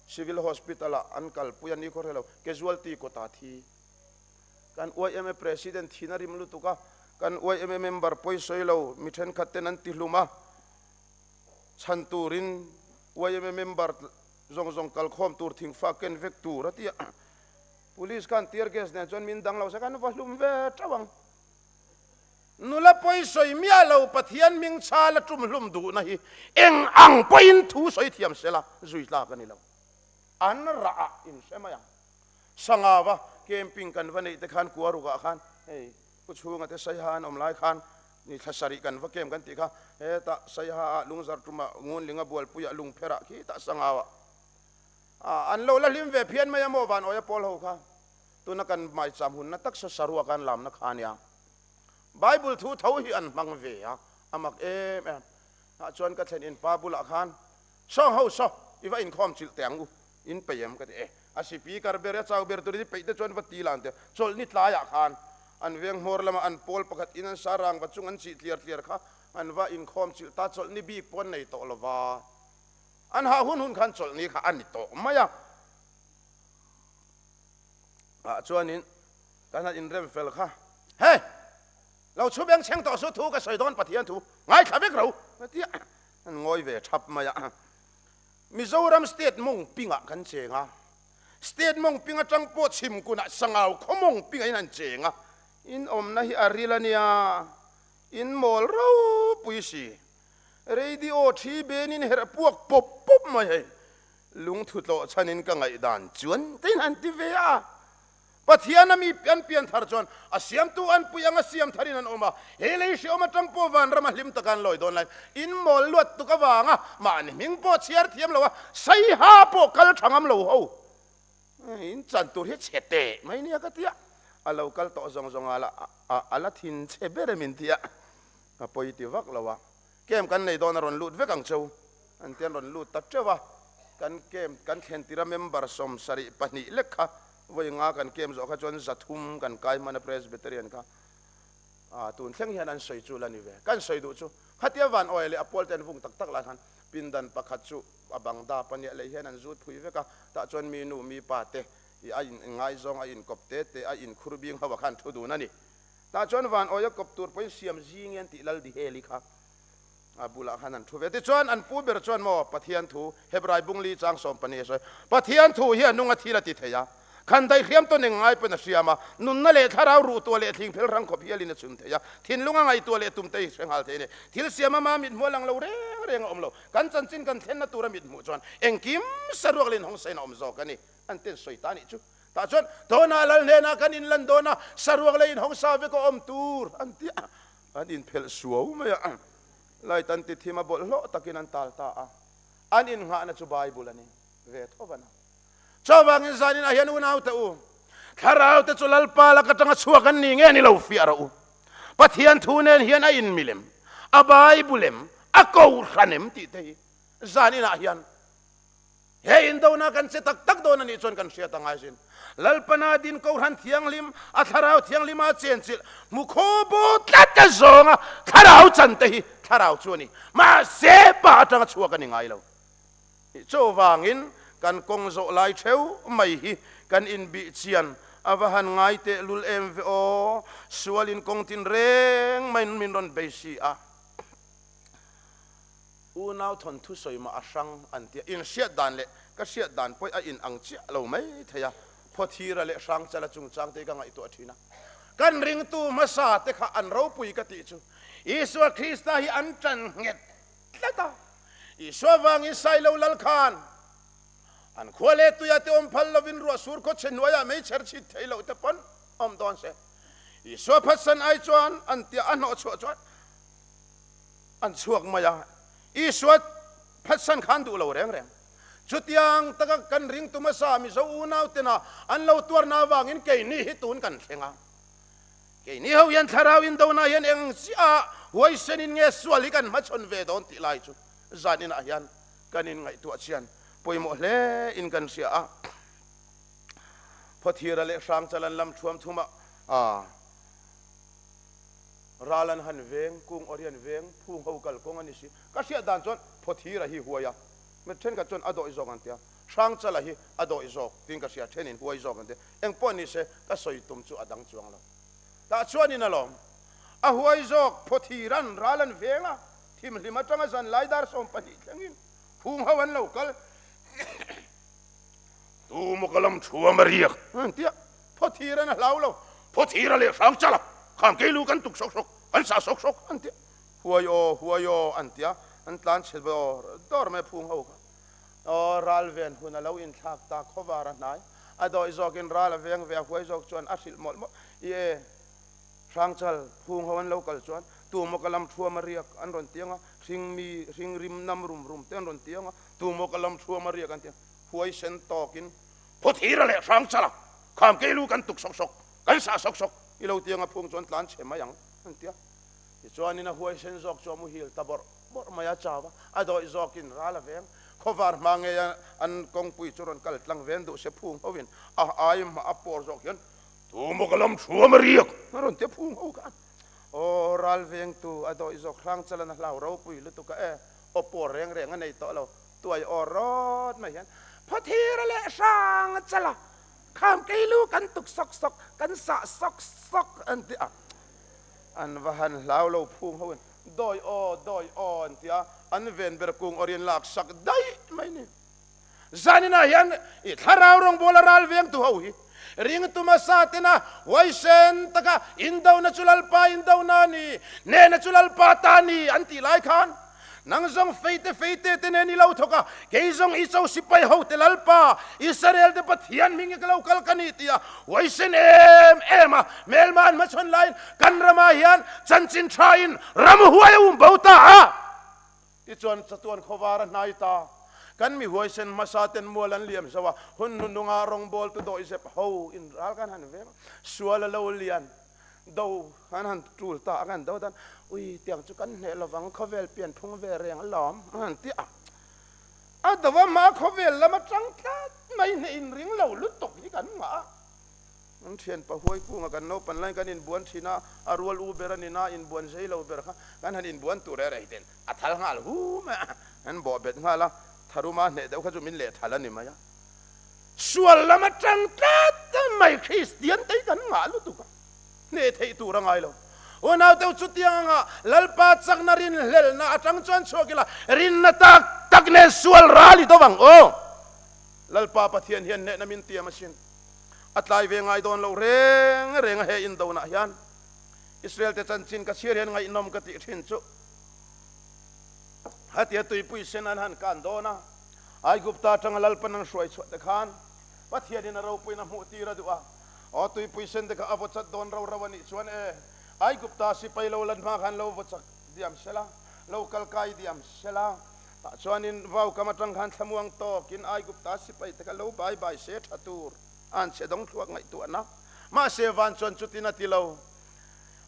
Civil Hospital ah an kalpui a nikhua hre lo, casualty kawtah thi. Kan yma President thin a rim lutuk a, kan yma member pawi sawi lo mi thenkhat ten an ti hlum a, chhan turin yma member zawng zawng kalkhawm tur thingfa ken vek tur a ti a, Police khan tear gas nen chuan min dang lo se kan va hlum ve teuh ang. Nula pawi sawi miah lo Pathian hming chhal a tum hlum duhna hi eng ang pawhin thu sawi thiam sela zui tlak a ni lo. An rah ah in hre mai ang. Sangava camping kan va neih te khan Kuarukah khan hei Pu Chhunga te Saiha an awm lai khan ni thla sarih kan va camp kan tih kha hetah Saiha ah Lungzar tumah Ngunlinga Bualpuiah Lungpherah khitah Sangauah an lo la hlim ve phian mai a maw Van Awia pawl ho kha tuna kan maicham hunna tak saw saruak an lamna kha ania. Bible thu tho hi an hmang ve a, a mak em em. Tah chuan ka thlen in pa bulah khan, Sawng ho saw, i va inkhawm chilh teh ang u, in peih em? ka ti e. A speaker ber a chau ber turin i peih te chuan va ti la an ti a. Chawlhni tlaiah khan an veng hmawr lama an pawl pakhat in an sa rang va chung an chih tliar tliar kha an va inkhawm chilh ta, chawlhni bik pawh an nei tawh lo va. An hah hun hun khan chawlhni kha a ni tawh mai a. Ah chuanin kan han inrem fel kha, Hey! Lo chhu beng chheng tawh su thu ka sawi dawn Pathian thu ngaithla vek ro ka ti a, an ngawi ve thap mai a. Mizoram state mawng pingah kan cheng a, state mawng ping atang pawh chhim kunah Sangau khaw mawng pingah in han cheng a, in awmna hi a ril a nia, in mawl ropui si, radio thi benin herh puak pawp pawp mai hei. Lungthu tlawh chhanin ka ngaihdan chuan tiin han ti ve a. Pathian a mi an pian thar chuan a siamtu an pui anga siam tharin an awm a, he lei hreawm atang pawh vanram a hlim taka an lawi dawn laiin in mawl luat tuk avanga mahni hming pawh chhiar thiam lo a, saiha pawh kal tha ngam lo ho in chan tur hi chhe teh mai nia ka ti a, a lo kal tawh zawng zawng a la a la thin chhe ber em in ti a, ka pawi ti vak lo a. Camp kan nei dawn a rawn lut vek ang cheu an ti an rawn lut ta teuh a, kan camp kan thlen tir a member 72 lek kha vawi nga kan camp zawh kha chuan 300 kan kai hman a Presbyterian kha ah tun thleng hian an sawi chu la ni ve. Kan sawi duh chu khatia van awia leh a pawl te an vung tak tak lai khan pindan pakhat chu a bang dap a nia lei hian an zut phui vek a, tah chuan mi nu mi pa te i a in ngaizawng a inkawp te te a inkhur bing ho ah khan thu dun a ni. Tah chuan van awia kawp tur pawhin siam zing i an tih lal Diheli kha a bulah khan an thu ve. Tichuan an pu ber chuan maw Pathian thu, Hebrai bungli chang 12 a sawi, Pathian thu hi a nung a thil a ti thei a. Khandaih hriam tawn eng ngai pawn a hriam a, nunna leh thlarau ruh tuah leh thling phel rang khawp hialin a chhun thei a, thinlung a ngaihtuah leh tum te hi hre nghal thei a ni. Thil siam ama mit hmuh a lang lo reng reng a awm lo. Kan chanchin kan thlenna tura mit hmuh chuan engkim saruak leh inhawngsain a awm zawk a ni. An ten sawi ta a nih chu. Tah chuan Tawna lal hnenah kan inlan dawn a, saruak leh inhawngsa vek a awm tur an ti a, an inphelh suau mai a. Light an ti thim a, bawlhhlawh takin an tal ta a. An innghahna chu Bible a ni ve tho van a. Chuvangin zaninah hian unaute u, Thlaraute chu Lalpa lak atanga chhuak an ni nge ni lo fiah rawh u. Pathian thu nen hian a inmilem, a Bible em, a kohhran em tih te hi zaninah hian he indona kan che tak tak dawn a nih chuan kan hriat a ngai sin. Lalpana din kohhran thianghlim, a thlarau thianghlima chenchilh hmu khaw bo tlat a zawnga thlarau chan te hi thlarau chu a ni. Mahse pa atanga chhuak a ni ngai lo. Chuvangin kan kawng zawh lai theuh mai hi kan inbih chian a va han ngai tehlul em ve aw, sualin kawng tin reng maiin min rawn bei si a. Unau thawnthu sawi mah a hrang an tia, inhriat dan leh ka hriat dan pawih a in ang chiah lo mai thei a, Phawthira leh Hrangchala chungchang te hi ka ngaihtuah thin a. Kan ringtu hmasa te kha an ropui ka tih chu Isua Krista hi an tan nghet tlat a, Isua vangin Sailo lal khan an khua leh tuia te awm phal lovin ruah sur khaw chhe hnuaiah meichher chhit thei loh te pawn awm dawn se. Isua phatsan ai chuan an tia a hnawh chhuah chuan an chhuak mai a, Isua phatsan khan duh lo reng reng. Chutiang taka kan ringtu hmasa Mizo unau tena an lo tuarna avangin keini hi tun kan thleng a. Keini ho hian thlarau indona hian eng chiah huaisenin nge sual hi kan hmachhawn ve dawn tih lai chu zan inah hian kan inngaihtuah chian pawimawh hle in kan hria a. Phawthira leh Hrangchalan lam thuam thumah ral an han veng, kung awri an veng, phung ho kal kawng a ni si. Ka hriat dan chuan Phawthira hi huai a, mi thenkhat chuan a dawih zawk an ti a, Hrangchala hi a dawih zawk tiin ka hria, thenin huai zawk an ti a. Engpawh ni se, ka sawi tum chu a dang chuang lo. Tah chuanin alawm, a huai zawk Phawthiran ral an veng a, thimhlim atanga zan lai dar 12 thlengin phung ho an lo kal. Tu maw ka lam thuam a riak an ti a, Phawthiran a hlau lo. Phawthira leh Hrangchala kham kei lu kan tuk sawk sawk, kan sah sawk sawk an ti a, huai aw, huai aw an ti a, an tlan chhe dawr dawr mai a phung ho kha. Aw, ral ven hun a lo inthlak ta, khawvar a hnai. A dawih zawkin ral a veng ve a, huai zawk chuan a hrilh mawlh mawlh. I e, Hrangchal, phung ho an lo kal chuan tu maw ka lam thuam a riak an rawn ti ang a, hring mi, hring rim nam rum rum te an rawn ti ang a, tu maw ka lam thuam a riak an ti ang. Huai sen tawkin Phawthira leh Hrangchala kham kei lu kan tuk sawk sawk, kan sah sawk sawk i lo ti ang a, phung chuan tlan chhe mai ang an ti a. Tichuanin a huaisen zawk chu a muhil ta bawrh bawrh mai a, chau a, a dawih zawkin ral a veng. Khawvar hma ngei a an kawngpui chu rawn kal tlang ven duh se phung hovin a ai hma a pawr zawk hian Tu maw ka lam thuam a riak a rawn ti a phung ho khan. Aw ral vengtu a dawih zawk hrang chalan a hlau ropui lutuk a e, aw pawr reng reng a nei tawh lo, tuai aw rawt mai hian Phawthira leh hrang chala kham kei lu kan tuk sawk sawk, kan sah sawk sawk an ti a. An va han hlau lo phung ho in dawi aw, dawi aw an ti a, an ven ber kung awrin lak sak daih mai ni. Zaninah hian i thlarau rawngbawla ral vengtu ho hi ringtu hmasa tena huaisen taka indona chu Lalpa indona a ni, hnehna chu Lalpa ta a ni an tih lai khan nang zawng feite feite te nen i lo thawk a, kei zawng i cho sipai hote Lalpa, Israel te Pathian hming hi ka lo kal ka ni tia huaisen em em a hmelma an hmachhawn laiin kan ramah hian chanchin thain ram huai a um bo ta a. Tichuan chatuan khawvar a hnai ta. Kan mi huaisen hmasa ten mual an liam zo a, hun hnununga rawngbawltu dawihzep ho in ral kan han veng a, sual a lo lian do kan han tul ta a, kan do dan ui tiang chu kan hneh lovang khawvel pian phung ve reng alawm a han ti a. A do a hma khawvel lam atang tlat mai hneh in ring lo lutuk hi kan ngah a. Kan thianpa huai kunga kan naupan laiin kan inbuan thin a, a rual u ber a ni na, inbuan zei lo ber kha kan han inbuan tur e rei ten a thal nghal hu mai a, an bawh bet nghal a, tharuma hneh deuh kha chu min leh thal a ni mai a. Sual lam atang tlat mai Kristian te hi kan ngah lutuk a, hneh theih tur a ngai lo. Unau deuh chutiang anga Lalpa chakna rinhlelhna atang chuan chhuak ila rinna tak tak nen sual ral i do ang aw. Lalpa Pathian hian hnehna min tiam asin. A tlai ve ngai dawn lo reng reng a he indonah hian Israel te chanchin ka chhiar hian ngaihnawm ka tih thin chu. Hatia tuipui sen an han kan dawn a, Aigupta atanga Lalpan an hruai chhuah te khan Pathianin a ropuina hmuh tir a duh a, aw tuipui sen te kha a vaw chat dawn ro ro a nih chuan e, Aigupta sipai lo lan hma khan lo vaw chak diam sela, lo kal kai diam sela, tah chuanin vaukam atang khan thlamuang tawkin Aigupta sipai te kha lo bai bai se tha tur an che dawng thluak ngaihtuahna. Mahse van chuan chutin a ti lo.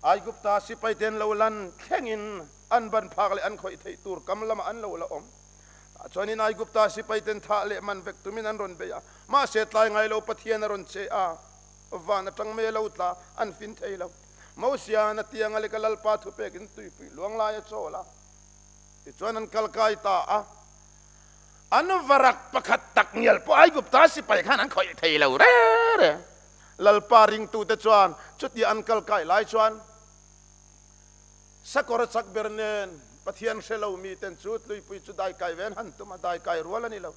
Aigupta sipai te an lo lan thlengin an ban phak leh an khawih theih tur kam lamah an lo la awm. Tah chuanin Aigupta sipai ten thah leh man vek tumin an rawn bei a, mahse tlai ngai lo Pathian a rawn che a, van atang mai a lo tla, an fin thei lo. Mosia'n a tiang a leka Lalpa thupekin tuipui luang lai a chawl a, tichuan an kal kai ta a. An varak pakhat tak ngial pawh Aigupta sipai khan an khawih thei lo re re. Lalpa ringtute chuan chutia an kal kai lai chuan Sakawr a chak ber nen Pathian hre lo miten chu tuipui chu daikai ve an han tum a, daikai rual a ni lo.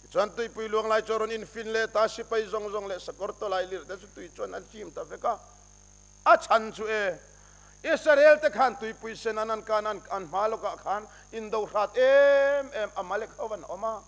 Tichuan tuipui luang lai chu a rawn infin leh ta, sipai zawng zawng leh sakawr tawlai lir te chu tui chuan an chim ta vek a. A chhan chu e, Israel te khan tuipui sen an an kan an an hma lawkah khan indo hrat em em Amalek ho an awm a.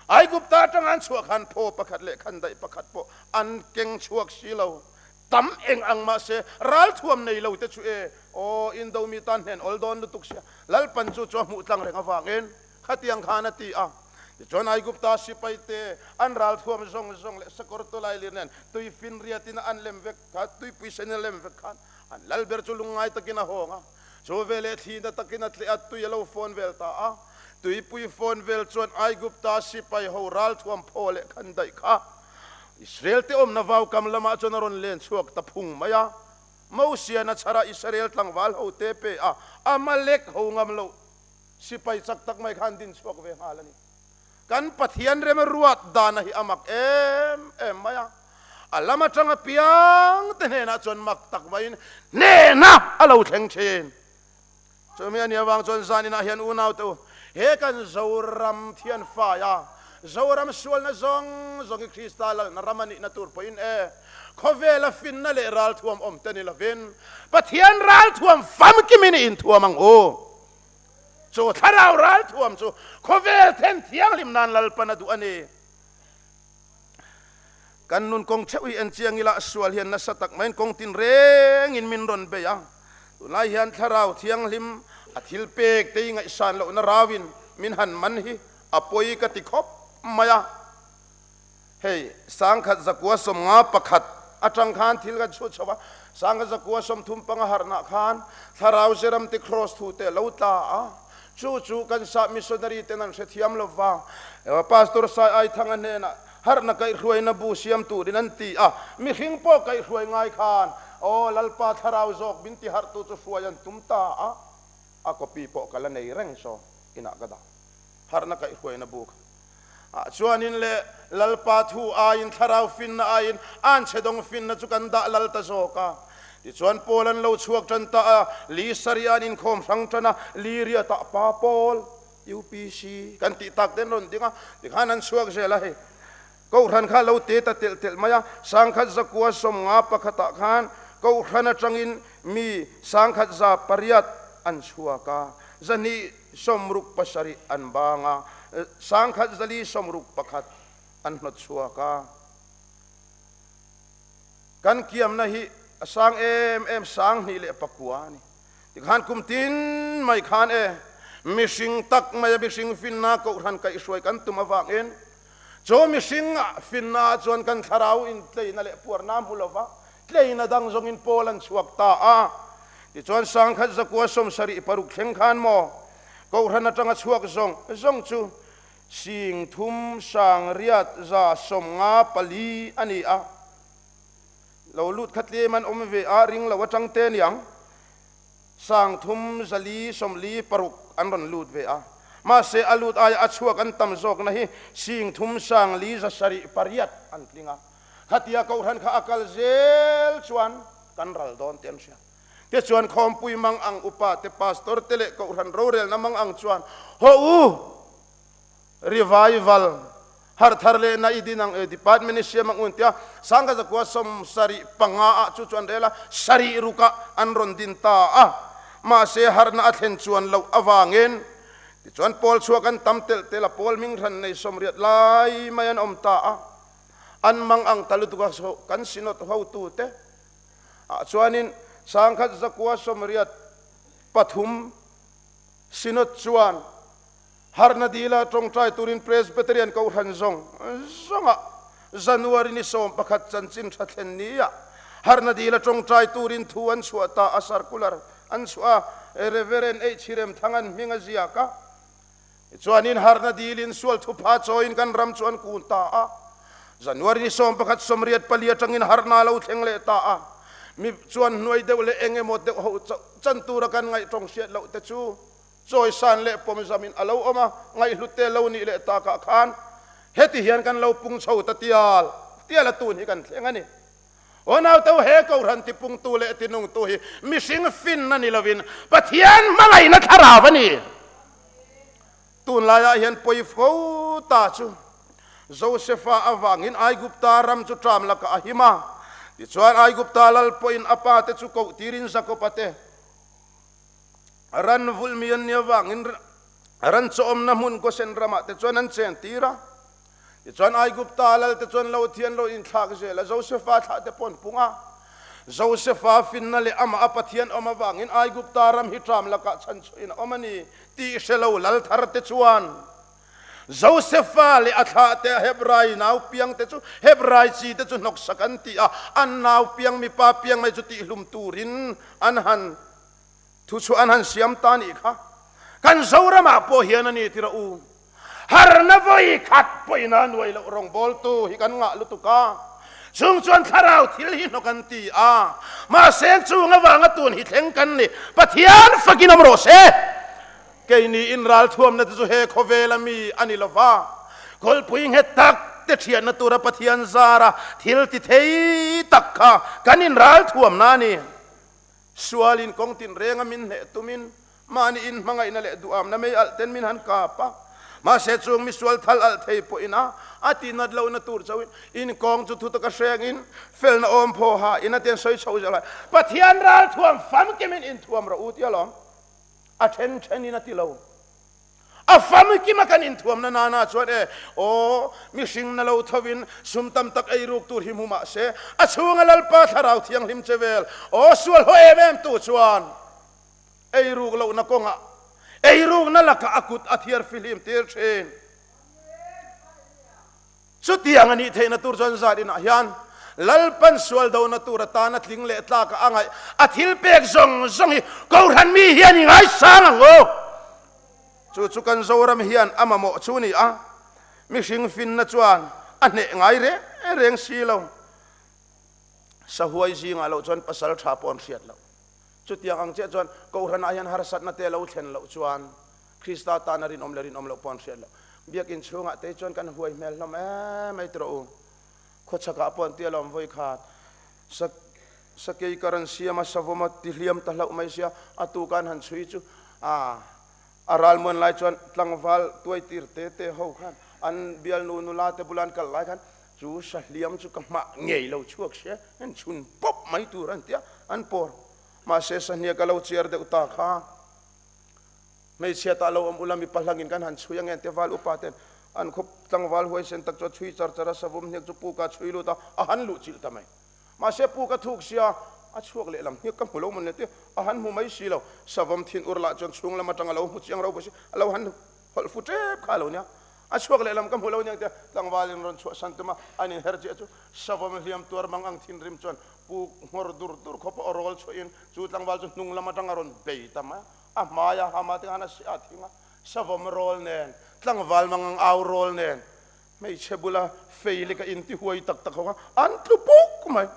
Aigupta atanga an chhuah khan phaw pakhat leh khandaih pakhat pawh an keng chhuak si lo. Tam eng ang mahse ralthuam nei lo te chu e, aw Indo mi tan hnen awl dawn lutuk sia, Lalpan chu chu a hmuh tlang reng avangin khatiang khan a ti a. Tichuan Aigupta sipai te an ralthuam zawng zawng leh sakawr tawlai lir nen tui finriatin an lem vek kha, tuipui sen in a lem vek khan an lal ber chu lungngai takin a hawng a. Chu veleh thli na takin a tleh a, tui a lo fawn vel ta a. Tuipui fawn vel chuan Aigupta sipai ho ralthuam phaw leh khan daih kha Israel te awmna vaukam lamah chuan a rawn len chhuak ta phung mai a. Mosian a chhar a, Israel tlangval ho te pe a, Amalek ho ngam loh sipai chak tak mai khan din chhuak ve nghal a ni. Kan Pathian rem ruat dana hi a mak em em mai a, a lam atanga piang te hnenah chuan mak tak maiin hnehna a lo thleng thin. Chumi a nih avang chuan zaninah hian unaute u, he kan Zoram thianfaia Zoram sualna zawng zawng hi Krista lalna ram a nihna tur pawhin e, khawvela finna leh ralthuam awm te ni lovin Pathian ralthuam famkimin i inthuam ang u. Chu thlarau ralthuam chu khawvel then thianghlim nan Lalpan a duh a ni. Kan nun kawng theuh hi en chiang ila sual hian nasa tak maiin kawng tin rengin min rawn bei a. Tunlai hian thlarau thianghlim a thil pek te hi ngaihsan lohna rauin min han man hi a pawi ka ti khawp mai a. Hei 1151 atang khan thil kan chhut chho a, 1935 harhna khan thlarau zeram te kraws thu te a lo tla a, chu chu kan sah missionary ten an hrethiam lo va, Pastor Sai Aithanga hnenah harhna kaihhruaina bu siam turin an ti a, mihring pawh kaihhruai ngai khan aw Lalpa thlarau zawk min ti harhtu chu hruai an tum ta a, a copy pawh ka la nei reng saw inah ka dah harhna kaihhruaina bu kha. Ah chuanin le Lalpa thu aiin thlarau finna aiin anchhe dawng finna chu kan dah lal ta zawk a. Tichuan Paul an lo chhuak tan ta a, Li Saria an inkhawm hrang tan a, Li Riatah pa Paul, UPC, kan tih tak te an rawn ding a, tikhan an chhuak zel a hei. Kohhran kha lo te ta telh telh mai a, 1951 ah khan Kohhran atangin mi 1108 an chhuak a, 200 67 an bang a, 1061 an hnawt chhuak a. Kan kiamna hi a sang em em 2009 a ni. Tikhan kum tin mai khan e, mihring tak maia mihring finna kohhran kaihhruai kan tum avangin chu mihring finna chuan kan thlarau intleina leh puarna hmu lova tleina dang zawngin pawl an chhuak ta a. Tichuan 1976 thleng khan maw Kohhran atanga chhuak zawng zawng chu 3 854 a ni a. Lo lut kha tlem an awm ve a, ring lo atang te niang 3446 an rawn lut ve a. Mahse a lut aia a chhuak an tam zawkna hi 3578 an tling a. Khatia Kohhran kha a kal zel chuan kan ral dawn tih an hria. Tichuan Khawmpui mang ang upa te, pastor te leh Kohhran rorelna mang ang chuan, Haw u! Revival! Har thar leh na i din ang e, department i siam ang u an ti a. Sangha zakua 75 ah chu chu an rel a, sarih rukah an rawn din ta a. Mahse harna a thlen chuan loh avangin tichuan pawl chhuak an tam telh telh a, pawl hming hran nei 80 lai mai an awm ta a. An mang ang ta lutuk a, kan synod hotute ah chuanin 1983 synod chuan Harna dila tawngtai turin Presbyterian Kohhran zawng zawngah January ni 11 chanchin tha thlen nia Harna dila tawngtai turin thu an chhuah ta a, circular an chhuah a, Reverend H. Remthangan hming a ziak a. Tichuanin Harna dilin sual thupha chawiin kan ram chu an kun ta a. January ni 11 84 atangin Harna lo thleng leh ta a. Mi chuan hnuai deuh leh eng emaw deuh ho chan tura kan ngaih tawng hriat loh te chu Chawisan leh pawmzamin a lo awm a, ngaihhlutte lo nih leh takah khan heti hian kan lo pung chho ta tial tial a tun hi kan thleng a ni. Aw nauteu he Kohhran tipungtu leh tinungtu hi mihring finna ni lovin Pathian hmangaihna thlarau a ni. Tunlaiah hian pawi fo ta chu Josefa avangin Aigupta ram chu ṭam lakah a him a, tichuan Aigupta lal pawhin a pate chu koh tirin Jakoba te Ran vulmi an nih avangin ran chawmna hmun Gosen ramah te chuan an chen tir a. Tichuan Aigupta lal te chuan lo thian lo inthlak zel a, Josefa thlah te pawh an pung a. Josefa finna leh amah a Pathian awm avangin Aigupta ram hi ṭam lakah chhanchhuahin a awm a ni tih hre lo lal thar te chuan Josefa leh a thlah te Hebrai nau piang te chu Hebrai chi te chu hnawksak an ti a, an nau piang mipa piang mai chu tihlum turin an han Thu chu an han siam ta nih kha. Kan Zoramah pawh hian a ni tirah u. Harna vawi khat pawhin a nuai loh rawngbawltu hi kan ngah lutuk a. Chung chuan thlarau thil hi hnawk an ti a. Mahse chung avanga tun hi thleng kan ni. Pathian fakin awm rawh se. Keini in ralthuamna te chu he khawvela mi a ni lova. Kawlpui nghet tak te thianna tura Pathian zara thil ti thei tak kha kan in ralthuamna a ni. Sualin kawng tinrenga min hneh tumin mahni inhmangaihna leh duhamna mei alh ten min han kap a. Mahse chung misual thal alh thei pawhin a a tihnat lohna tur chauhin in kawng chu thu taka hrengin felna awm phaw ha in a ten sawi chho zel a. Pathian ral thuam famkimin inthuam rawh u tia lawm a then thenin a ti lo. A famkim a kan inthuamna nana chuan e, aw, mihring na lo thovin sum tam tak ei ruk tur hi hmu mah se, a chhunga Lalpa Thlarau Thianghlim che vel, aw, sual haw em em tu chuan ei ruk lohna kawngah ei rukna lakah a kut a thiar fihlim tir thin. Chutiang a nih theihna tur chuan zat inah hian Lalpan sual dona tur atana tling leh tlaka a ngaih a thil pek zawng zawng hi Kohhran mi hian i ngaisang ang u. Chu chu kan Zoram hian a mamawh chu ni a, mihring finna chuan a hneh ngai reng reng si lo. Sahuai zingah loh chuan pasal tha pawh an hriat loh. Chutiang ang chiah chuan Kohhranah hian harsatna te lo thlen loh chuan Krista tana rinawm leh rinawm loh pawh an hriat loh. Biakinn chhungah te chuan kan huai hmel hlawm em mai tawh u. Khawchhakah pawh an ti alawm vawi khat. Sa sakei kar an siam a, savawm a ti hliam ta hlauh mai sia, a tuka an han chhui chu a a ralmuan lai chuan tlangval tuai tir te te ho khan an bialnu nula te bula an kal lai khan chu sa hliam chu ka hmah ngei lo chhuak sia, an chhun pawp mai tur an ti a, an pawr. Mahse sahniak a lo chiar deuh ta kha. Hmeichhia tah lo awm ula mipa hlangin kan han chhui ange te val upa ten an khaw tlangval huaisen tak chu a chhui char char a, savawm hniak chu puk a chhui lut a, a han luh chilh ta mai. Mahse puk a thuk sia, a chhuak leh lam hniak ka hmu lo mawn le tia a han hmu mai si lo. Savawm thin ur lah chuan chhung lam atang a lo hmu chiang ro si, a lo han hawlh fu tep kha a lo nia. A chhuak leh lam ka hmu lo aniang tia tlangval in rawn chhuah san tum a, an inher chiah chu savawm hliam tuar mang ang thinrim chuan puk nghawr dur dur khawp a aw rawl chhuah in chu tlangval chu hnung lam atang a rawn bei ta mai a. A hmaia hama te khan a siah thing a, savawm rawl nen, tlangval mangang au rawl nen, hmeichhe bula fei leka inti huai tak tak ho kha an tlu puk mai.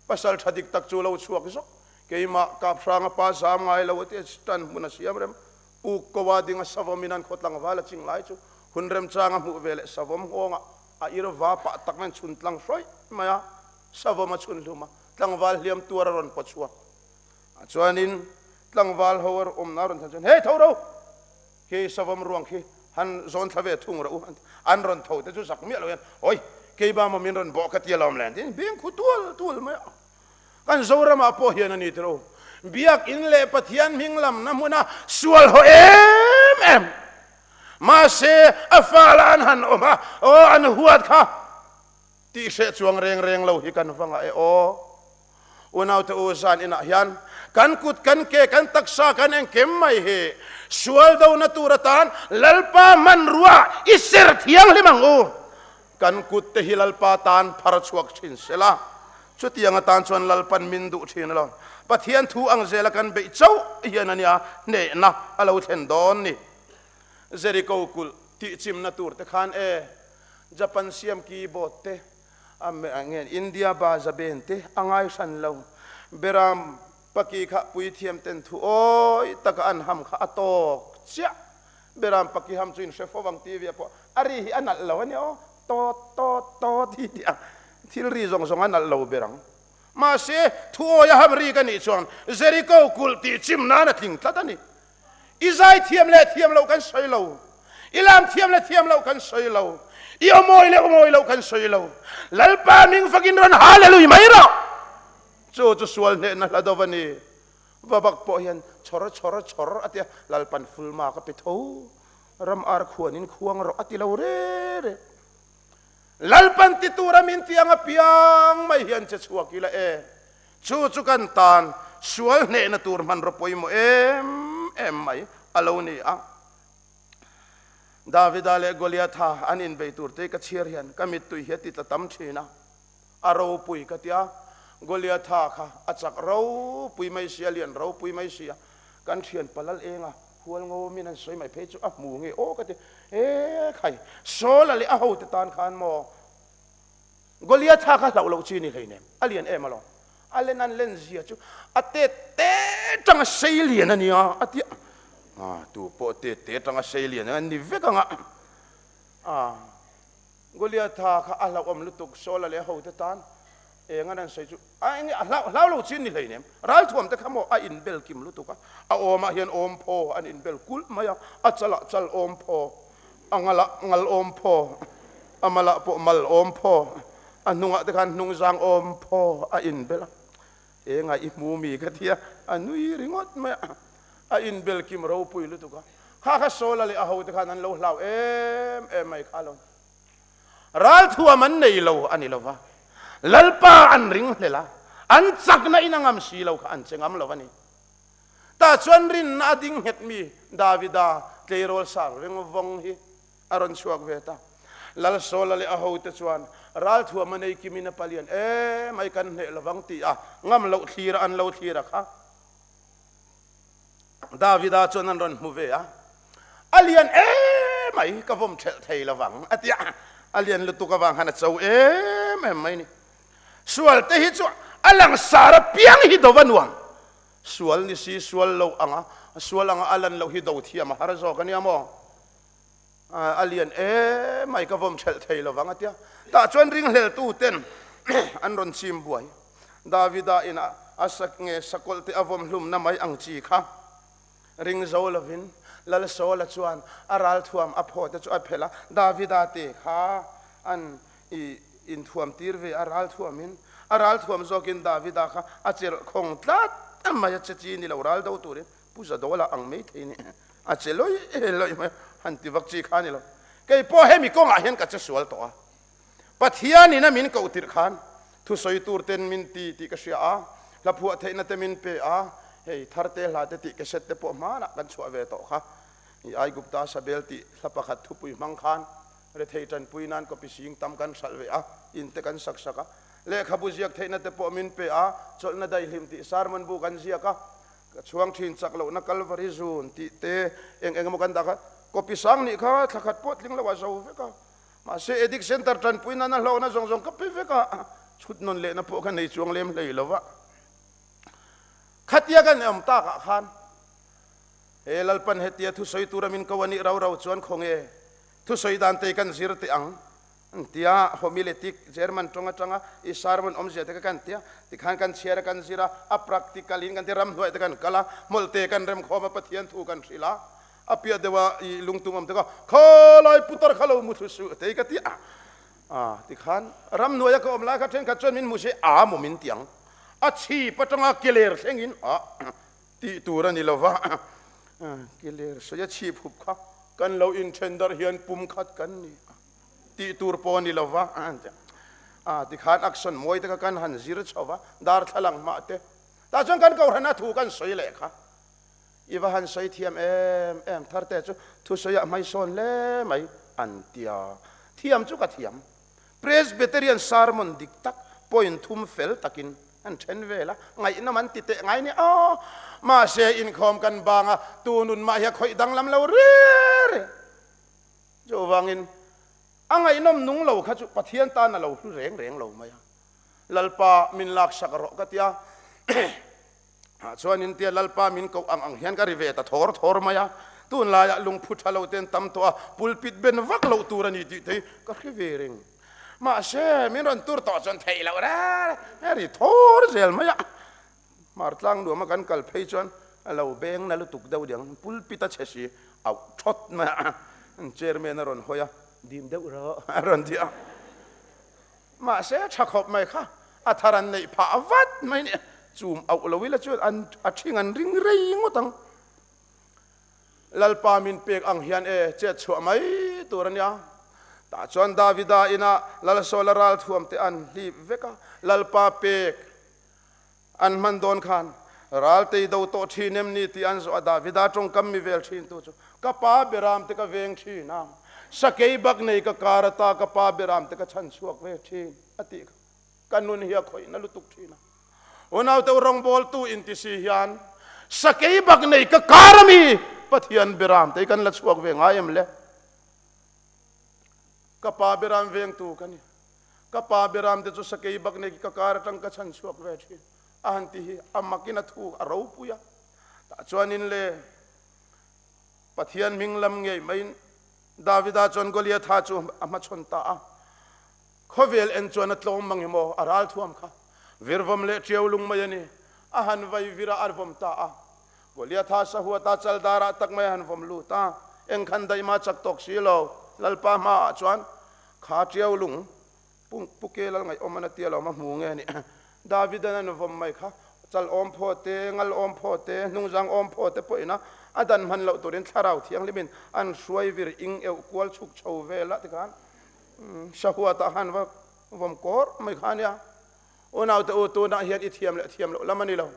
Pasal tha dik tak chu lo chhuak zawk. Keimah Kaphranga pa zam ngai lo a ti a, tan hmun a siam rem. Puk ko a ding a, savawm in an khaw tlangval a ching lai chu hun remchang a hmuh ve leh savawm nghawngah a ir va pah tak nen chhun tlang hrawih mai a, savawm a chhun hlum a, tlangval hliam tuar a rawn paw chhuak. Chuanin tlangval ho a awmna a rawn thlen chuan, Hey tho ro! Khi savawm ruang khi Han zawn thla ve thung rawh u an ti. An rawn tho te chu zak miah lo hian, Hawi, keiba maw min rawn bawh ka ti alawm le an ti. Beng khu tual tual mai a. Kan Zoramah pawh hian a ni tiro. Biakin leh Pathian hming lamna hmuna sual haw em em. Mahse, a fala an han awm a, aw an huat kha tih hreh chuang reng reng lo hi kan va ngah e aw. Unaute u zan inah hian kan kut kan ke kan taksa kan engkem mai hi sual dona tur atan Lalpa hmanrua i ser thianghlim ang u. Kan kut te hi Lalpa tan phar chhuak thin sela, chutiang atan chuan Lalpan min duh thin lo. Pathian thu ang zela kan beih chauh hian a nia hnehna a lo thlen dawn ni. Jericho kulh tihchimna tur te khan e, Japan siam keyboard te, a ngen India baza ben te a ngai hran lo. Beram paki kha puithiam ten thu awi taka an ham kha a tawk chiah. Beram paki ham chu in hre fo vang TV ah pawh a ri hi a nalh lo a nia aw, tawt tawt tawt hi tih a thil ri zawng zawng a nalh lo ber ang. Mahse thu awi a ham ri ka nih chuan Jericho kulh tih chim nan a tling tlat a ni. I zai thiam leh thiam loh kan sawi lo, i lam thiam leh thiam loh kan sawi lo, i aw mawi leh aw mawi loh kan sawi lo. Lalpa ming fakin rawn Hallelujah mai rawh! Chu chu sual hnehna hla deuh a ni. Va bak pawh hian chhawr chhawr chhawr a tia, Lalpan fulma ka pe tho, ram ar khuanin khuang rawh a ti lo re re. Lalpan ti tura min ti ang apiang mai hian che chhuak ila e. Chu chu kan tan sual hnehna tur hmanraw pawimawh em em mai a lo ni a. Davida leh Goliatha an inbei tur te ka chhiar hian ka mittui hi a ti tla tam thin a. A ropui ka tia, Goliatha kha a chak ropui mai sia, lian ropui mai sia, kan thian palal enga hual ngawmin an sawi mai phei chu a hmu nge aw ka ti, e khai, Saula leh a hote tan khan maw Goliatha kha hlauh loh chi ni hleinem, a lian em alawm, a len an len zia chu a tet te tanga sei lian a nia a tia, a tu pawh tet te tanga sei lian a ni vek anga a. Goliatha kha a hlauhawm lutuk, Saula leh a hote tan eng an an sawi chu a eng nge a hlau hlau lo chin ni hleinem. Ralthuam te kha maw a inbel kim lutuk a, a awmah hian awm phaw an inbel kulh mai a, a chalah chal awm phaw, a ngalah ngal awm phaw, a malah pawh mal awm phaw, a hnungah te khan hnungzang awm phaw a inbel a. Enga i hmu mi ka ti a, a nui ringawt mai a, a inbel kim ropui lutuk a. Kha kha Saula leh a hote khan an lo hlau em em mai kha lo. Ralthuam an nei lo a ni lo va, Lalpa an ring hlel a, an chakna in a ngam si lo kha an che ngam lo a ni. Tah chuan rinna a ding nghet mi Davida tleirawl sang ring vawng hi a rawn chhuak ve ta. Lal Saula leh a hote chuan ralthuam a nei kimin a palian em ai kan hneh lovang tih a ngam loh thlir a an lo thlir a kha. Davida chuan an rawn hmu ve a, A lian em mai, ka vawm thelh thei lovang a ti a, a lian lutuk avang khan a cho em em mai ni. Sual te hi chu a langsar apiang hi do va nuam. Sual ni si sual lo anga, sual anga a lan loh hi do thiam a har zawk a nia maw? A lian em mai, ka vawm thelh thei lovang a ti a. Tah chuan ringhleltu ten an rawn chim buai. Davida in a sak nge sakawlh te a vawm hlumna mai ang chi kha ring zo lovin Lal Saula chuan a ralthuam a phaw te chu a phelh a, Davida te kha an i inthuam tir ve a ralthuamin a ralthuam zawkin Davida kha a chelh khawng tlat mai a che chi ni lo ral do turin Pu Zadawla ang mai thei ni a che lawih lawih mai han ti vak chi kha ni lo. Kei pawh hemi kawngah hian ka che sual tawh a. Pathianin a min koh tirh khan thusawi tur ten min ti tih ka hria a, hla phuah theihna te min pe a, hei Tharte hla te tih cassette te pawh hmanah kan chhuah ve tawh kha. I Aigupta Sabel tih hla pakhat thupui hmang khan rethei tanpui nan copy sing tam kan hralh ve a, in te kan sak sak a. Lehkhabu ziak theihna te pawh min pe a, chawlhna daihlim tih sermon bu kan ziak a, ka chhuang thin chak lohna Kalvari zun tih te eng eng emaw kan dah kha copy sang nih kha thla khat pawh tling loh a zo vek a. Mahse, Addict Centre tanpui nana hlawkna zawng zawng ka pe vek a, chhut nawn lehna pawh ka nei chuang lem hlei lo va. Khatia kan awm takah khan he Lalpan hetia thusawi tura min ko a nih rau rau chuan khawnge thusawi dan te kan zir teh ang tia homiletic German tawng atanga i sermon awmzia te kha kan tia tikhan kan chhiar a kan zir a, a practical in kan ti ramhnuai te kan kal a, hmawlhte kan remkhawm a, Pathian thu kan hrilh a. A piah deuh a i lungtum awm te kha, Khalai putar kha lo mu thlu suh tei ka ti a. A tikhan ramhnuaia ka awm lai kha thenkhat chuan min hmu se a maw min ti ang. A chhip atanga keler thlengin a tih tur a ni lo va. Keler sawi a chhip hup kha kan lo inthen darh hian pum khat kan ni a tih tur pawh a ni lo va. A tikhan action mawi te kha kan han zir chho va, darthlalang hmah te. Tah chuan kan kohhran a thu kan sawi leh kha. I va han sawi thiam em em thar te chu thusawiah hmaisawn hle mai an tia. Thiam chu ka thiam. Presbyterian sermon dik tak point thum fel takin an then vel a, ngaihnawm an ti teh ngai nia aw. Mahse inkhawm kan bang a, tu nun mah hi a khawih danglam lo re re. Chuvangin a ngaihnawm nung lo kha chu Pathian tan a lo hlu reng reng lo mai a. Lalpa min laksak rawh ka tia. Ah chuanin tia Lalpa min koh ang ang hian ka ri ve ta thawr thawr mai a, tunlaiah lungphu tha lo ten tam tawh a, pulpit ben vak loh tur a ni tih te hi ka hre ve reng. Mahse, min rawn tur tawh chuan theih loh reng a ri thawr zel mai a, Hmartlang nuama kan kal phei chuan a lo beng na lutuk deuh diang, pulpit a chhe si auh thawt mai a, chairman a rawn hawi a, dim deuh rawh a rawn ti a. Mahse, tha khawp mai kha a thar an neih phah vat mai nia. Chum auh lo ila chuan an a thing an ring rei ngawt ang. Lalpa min pek ang hian e chet chhuah mai tur a nia. Tah chuan Davida inah Lalsawla ralthuam te an hlip vek a, Lalpa pek An hman dawn khan Raltei do tawh thin em ni tih an zawh a, Davida tawngkam mi vel thin tu chu ka pa beram te ka veng thin a, sakei bak nei ka kar ata ka pa beram te ka chhan chhuak ve thin a tih kha ka nun hi a khawih na lutuk thin a. Unaute u rawngbawltu inti si hian sakei bak nei ka kar ami Pathian beram te hi kan la chhuak ve ngai em le? Ka pa beram vengtu ka ni. Ka pa beram te chu sakei bak nei ka kar atang ka chhan chhuak ve thin a han ti hi a makin a thu a ropui a. Tah chuanin le Pathian hming lam ngei maiin Davida chuan Goliatha chu a hmachhawn ta a. Khawvel en chuan a tlawm mang emaw a ral thuam kha virvawm leh tiau lung mai a ni. A han vai vir a, a vawm ta a. Goliatha sahuata chaldarah tak mai a han vawm lut a. Engkhan daih mah chak tawk si lo Lalpa hmaah chuan Kha tiau lung pung pu ke lal ngaih awm an a tia lo ma hmu nge ni. Davidan an vawm mai kha chal awm phaw te, ngal awm phaw te, hnungzang awm phaw te pawhin a a dan hman loh turin thlarau thianghlimin an hruai vir ing euh kual chhuk chho vel a tikhan sahuatah khan va vawm kawr mai kha ania. Unaute u tunah hian i thiam leh thiam loh lam a ni lo.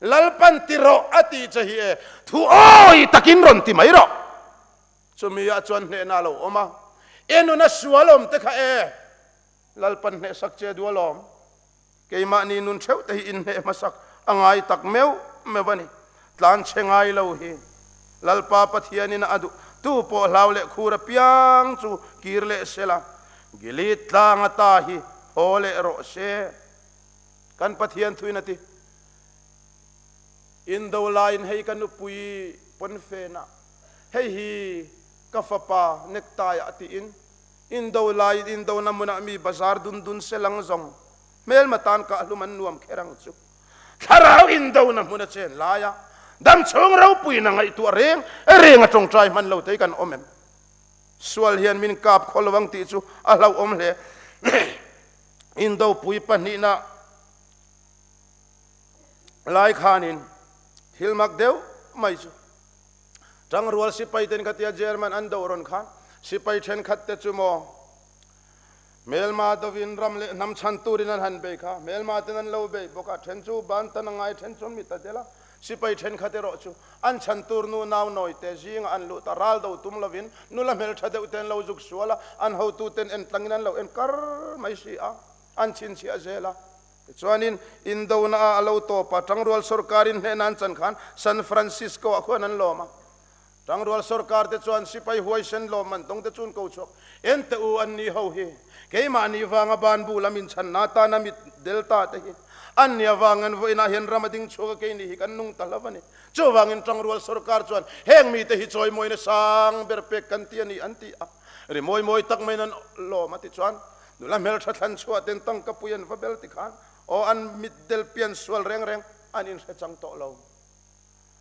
Lalpan ti rawh a tih che hi e thu awi takin rawn ti mai rawh. Chumi ah chuan hnehna a lo awm a, E nuna sual awm te kha e, Lalpan hnehsak che dual awm. Keimahni nun theuh te hi inhneh hmasak a ngai tak meuh meuh a ni. Tlan chhe ngai lo hi Lalpa Pathianin a duh tu pawh hlau leh khur apiang chu kir leh sela, Gilead tlang ata hi haw leh rawh se. Kan Pathian thuin a ti. Indo laiin hei ka nupui pawnfenah, hei hi ka fapa necktie-ah tiin Indo laiin Indona hmunah mi bazar dun dun se lang zawng hmelma tan kahhlum an nuam kher ang chu. Thlarau Indona hmun a chen laia damchhung ropuina ngaihtuah reng reng a tawngtai hman lo te hi kan awm em? Sual hian min kap khaw lo ang tih chu a hlauhawm hle. Indopui pahnihna Lai khanin thil mak deuh mai chu Tangrual sipai ten khatia German an do rawn khan sipai thenkhat te chu maw hmelma dovin ram leh hnam chhan turin an han bei kha hmelma ten an lo bei bawk a then chu ban tan a ngai then chuan mit a del a sipai thenkhat erawh chu an chhan tur nu nau nawi te zingah an luh ta ral do tum lovin nula hmeltha deuh te an lo zuk sual a an hotu ten en tlangin an lo en kar mai si a an chhinchhiah zel a. Tichuanin, Indona-a a lo tawp a, Tangrual sawrkarin hnehna an chan khan San Francisco-ah khuan an lawm a. Tangrual sawrkarte chuan sipai huaisen lawm man tawngte chu an ko chhuak. Ente u an ni ho hi, keimahni vanga banbu lam inchanna atana mit delta te hi an ni avang an vawiinah hian ram a ding chhuak a, keini hi kan nung ta hlauh a ni. Chuvangin Tangrual sawrkar chuan heng mite hi chawimawina sang ber pek kan ti a ni an ti a. Rimawi mawi tak maiin an lawm a tichuan Nula hmeltha thlan chhuah ten tangka pui an va bel ti khan aw an mitdel pian sual reng reng an inhre chang tawh lo.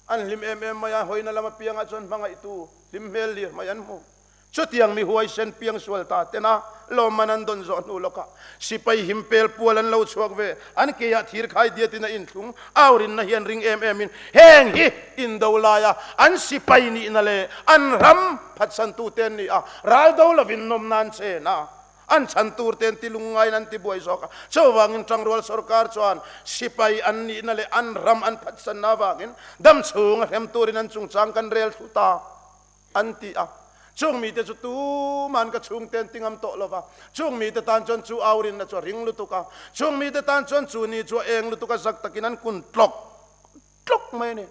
An hlim em em mai a, hawina lam apiangah chuan hmangaihtu hlim hmel hlir mai an hmu. Chutiang mi huaisen piangsual ta tena lawmman an dawn zawh hnu lawkah sipai him pel pual an lo chhuak ve. An keiah thir khai diatin a inthlung. Aurinna hi an ring em emin heng hi indo laia an sipai nihna leh an ram phatsantute an ni a, ral do lovin nawmna an chen a, an chhan turte an ti lungngaiin an ti buai zawk a. Chuvangin Tangrual sawrkar chuan sipai an nihna leh an ram an phatsanna avangin damchhung a hrem turin an chungchang kan rel thlu ta. An ti a. Chung mite chu tuman ka chhungte an ti ngam tawh lo va. Chung mite tan chuan chu au rinna chu a ring lutuk a. Chung mite tan chuan chu ni chu a eng lutuk a, zak takin an kun tlawk tlawk mai a ni.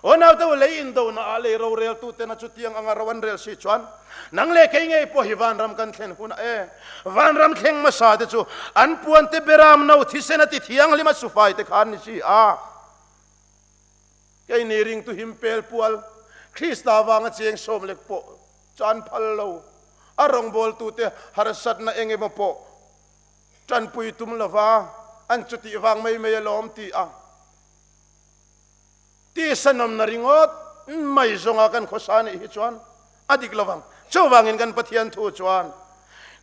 Aw naute u, lei indona ah lei roreltuten a chutiang anga ro an rel si chuan nang leh kei ngei pawh hi vanram kan thlen hunah e, vanram thleng hmasa te chu an puante beram no thisen a ti thianghlim a sufai te kha an ni si a. Keini ringtu him pel pual, Krista vanga cheng sawm lek pawh chu an phal lo. A rawngbawltute harsatna eng emaw pawh tanpui tum lova an chutih vang mai mai alawm ti a tisa nawmna ringawt mai zawnga kan khawsa nih hi chuan a dik lovang. Chuvangin kan Pathian thu chuan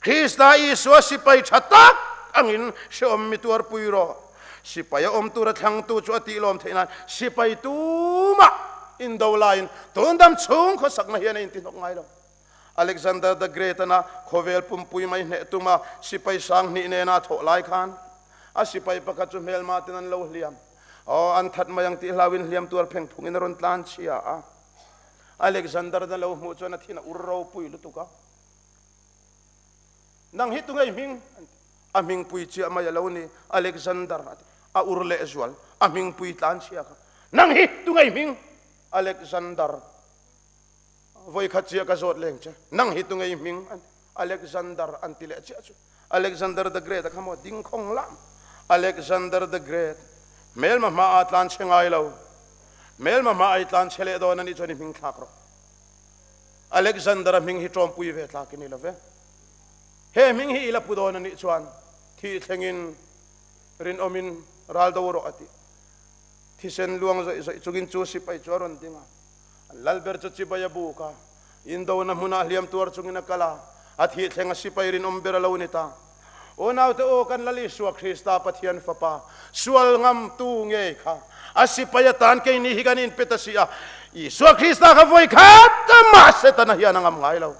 Krista Isua sipai tha tak angin hrehawm mi tuarpui rawh. Sipai a awm tura thlangtu chu a tihlawm theih nan sipai tumah indo laiin tun dam chhung khawsakna hian a intihnawk ngai lo. Alexander the Great-ana khawvel pumpui mai hneh tuma sipai sang hnih nena a thawh lai khan a sipai pakhat chu hmelma ten an lo hliam. Aw, an that mai ang tih hlauin hliam tuar pheng phungin a rawn tlan chhia a. Alexander na lo hmuh chuan a thin a ur ropui lutuk a, Nang hi tunge i hming? An ti. A hmingpui chiah mai a lo ni, Alexander a ti. A ur leh zual, a hmingpui tlan chhia kha. Nang hi tunge i hming? Alexander. Vawikhat chiah ka zawt leng che. Nang hi tunge i hming? An ti. Alexander an ti leh chiah chu. Alexander the Great a kha maw ding khawng lam. Alexander the Great hmelma hma a tlan chhe ngai lo. Hmelma hma a i tlan chhe leh dawn a nih chuan i hming thlak rawh. Alexander a hming hi tawmpui ve tlak i ni lo ve. He hming hi i la pu dawn a nih chuan thih thlengin rinawmin ral do rawh a ti. Thisen luang zawih zawih chungin chu sipai chu a rawn ding a. An lal ber chu chibai a buk a. Indona hmunah hliam tuar chungin a kal a, a thih thleng a sipai rinawm ber a lo ni ta. Unaute u, kan Lal Isua Krista Pathian Fapa, sual ngamtu ngei kha a sipai atan keini hi kan inpe ta si a. Isua Krista kha vawi khat mah Setana hian a ngam ngai lo.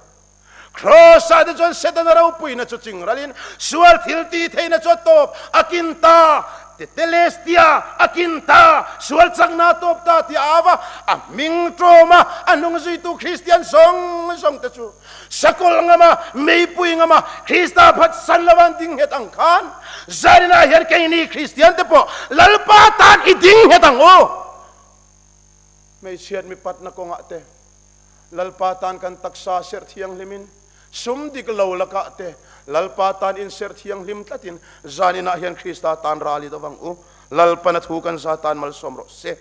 Kraws-ah te chuan Setana ropuina chu chingralin sual thil ti theihna chu a tawp a kin ta. Tetelestia a kin ta, sual chakna a tawp ta tih a au a, a hming ṭawm a, a hnung zuitu Kristian zawng zawng te chu sakawlh ngam a, meipui ngam a, Krista phatsan lo an ding nghet ang khan zaninah hian keini Kristian te pawh Lalpa tan i ding nghet ang u. Hmeichhiat mipatna kawngah te, Lalpa tan kan taksa serh thianghlimin, sum dik lo lakah te Lalpa tan inserh thianghlim tlatin zaninah hian Krista tan ral i dovang u. Lalpan a thu kan za tan malsawm rawh se.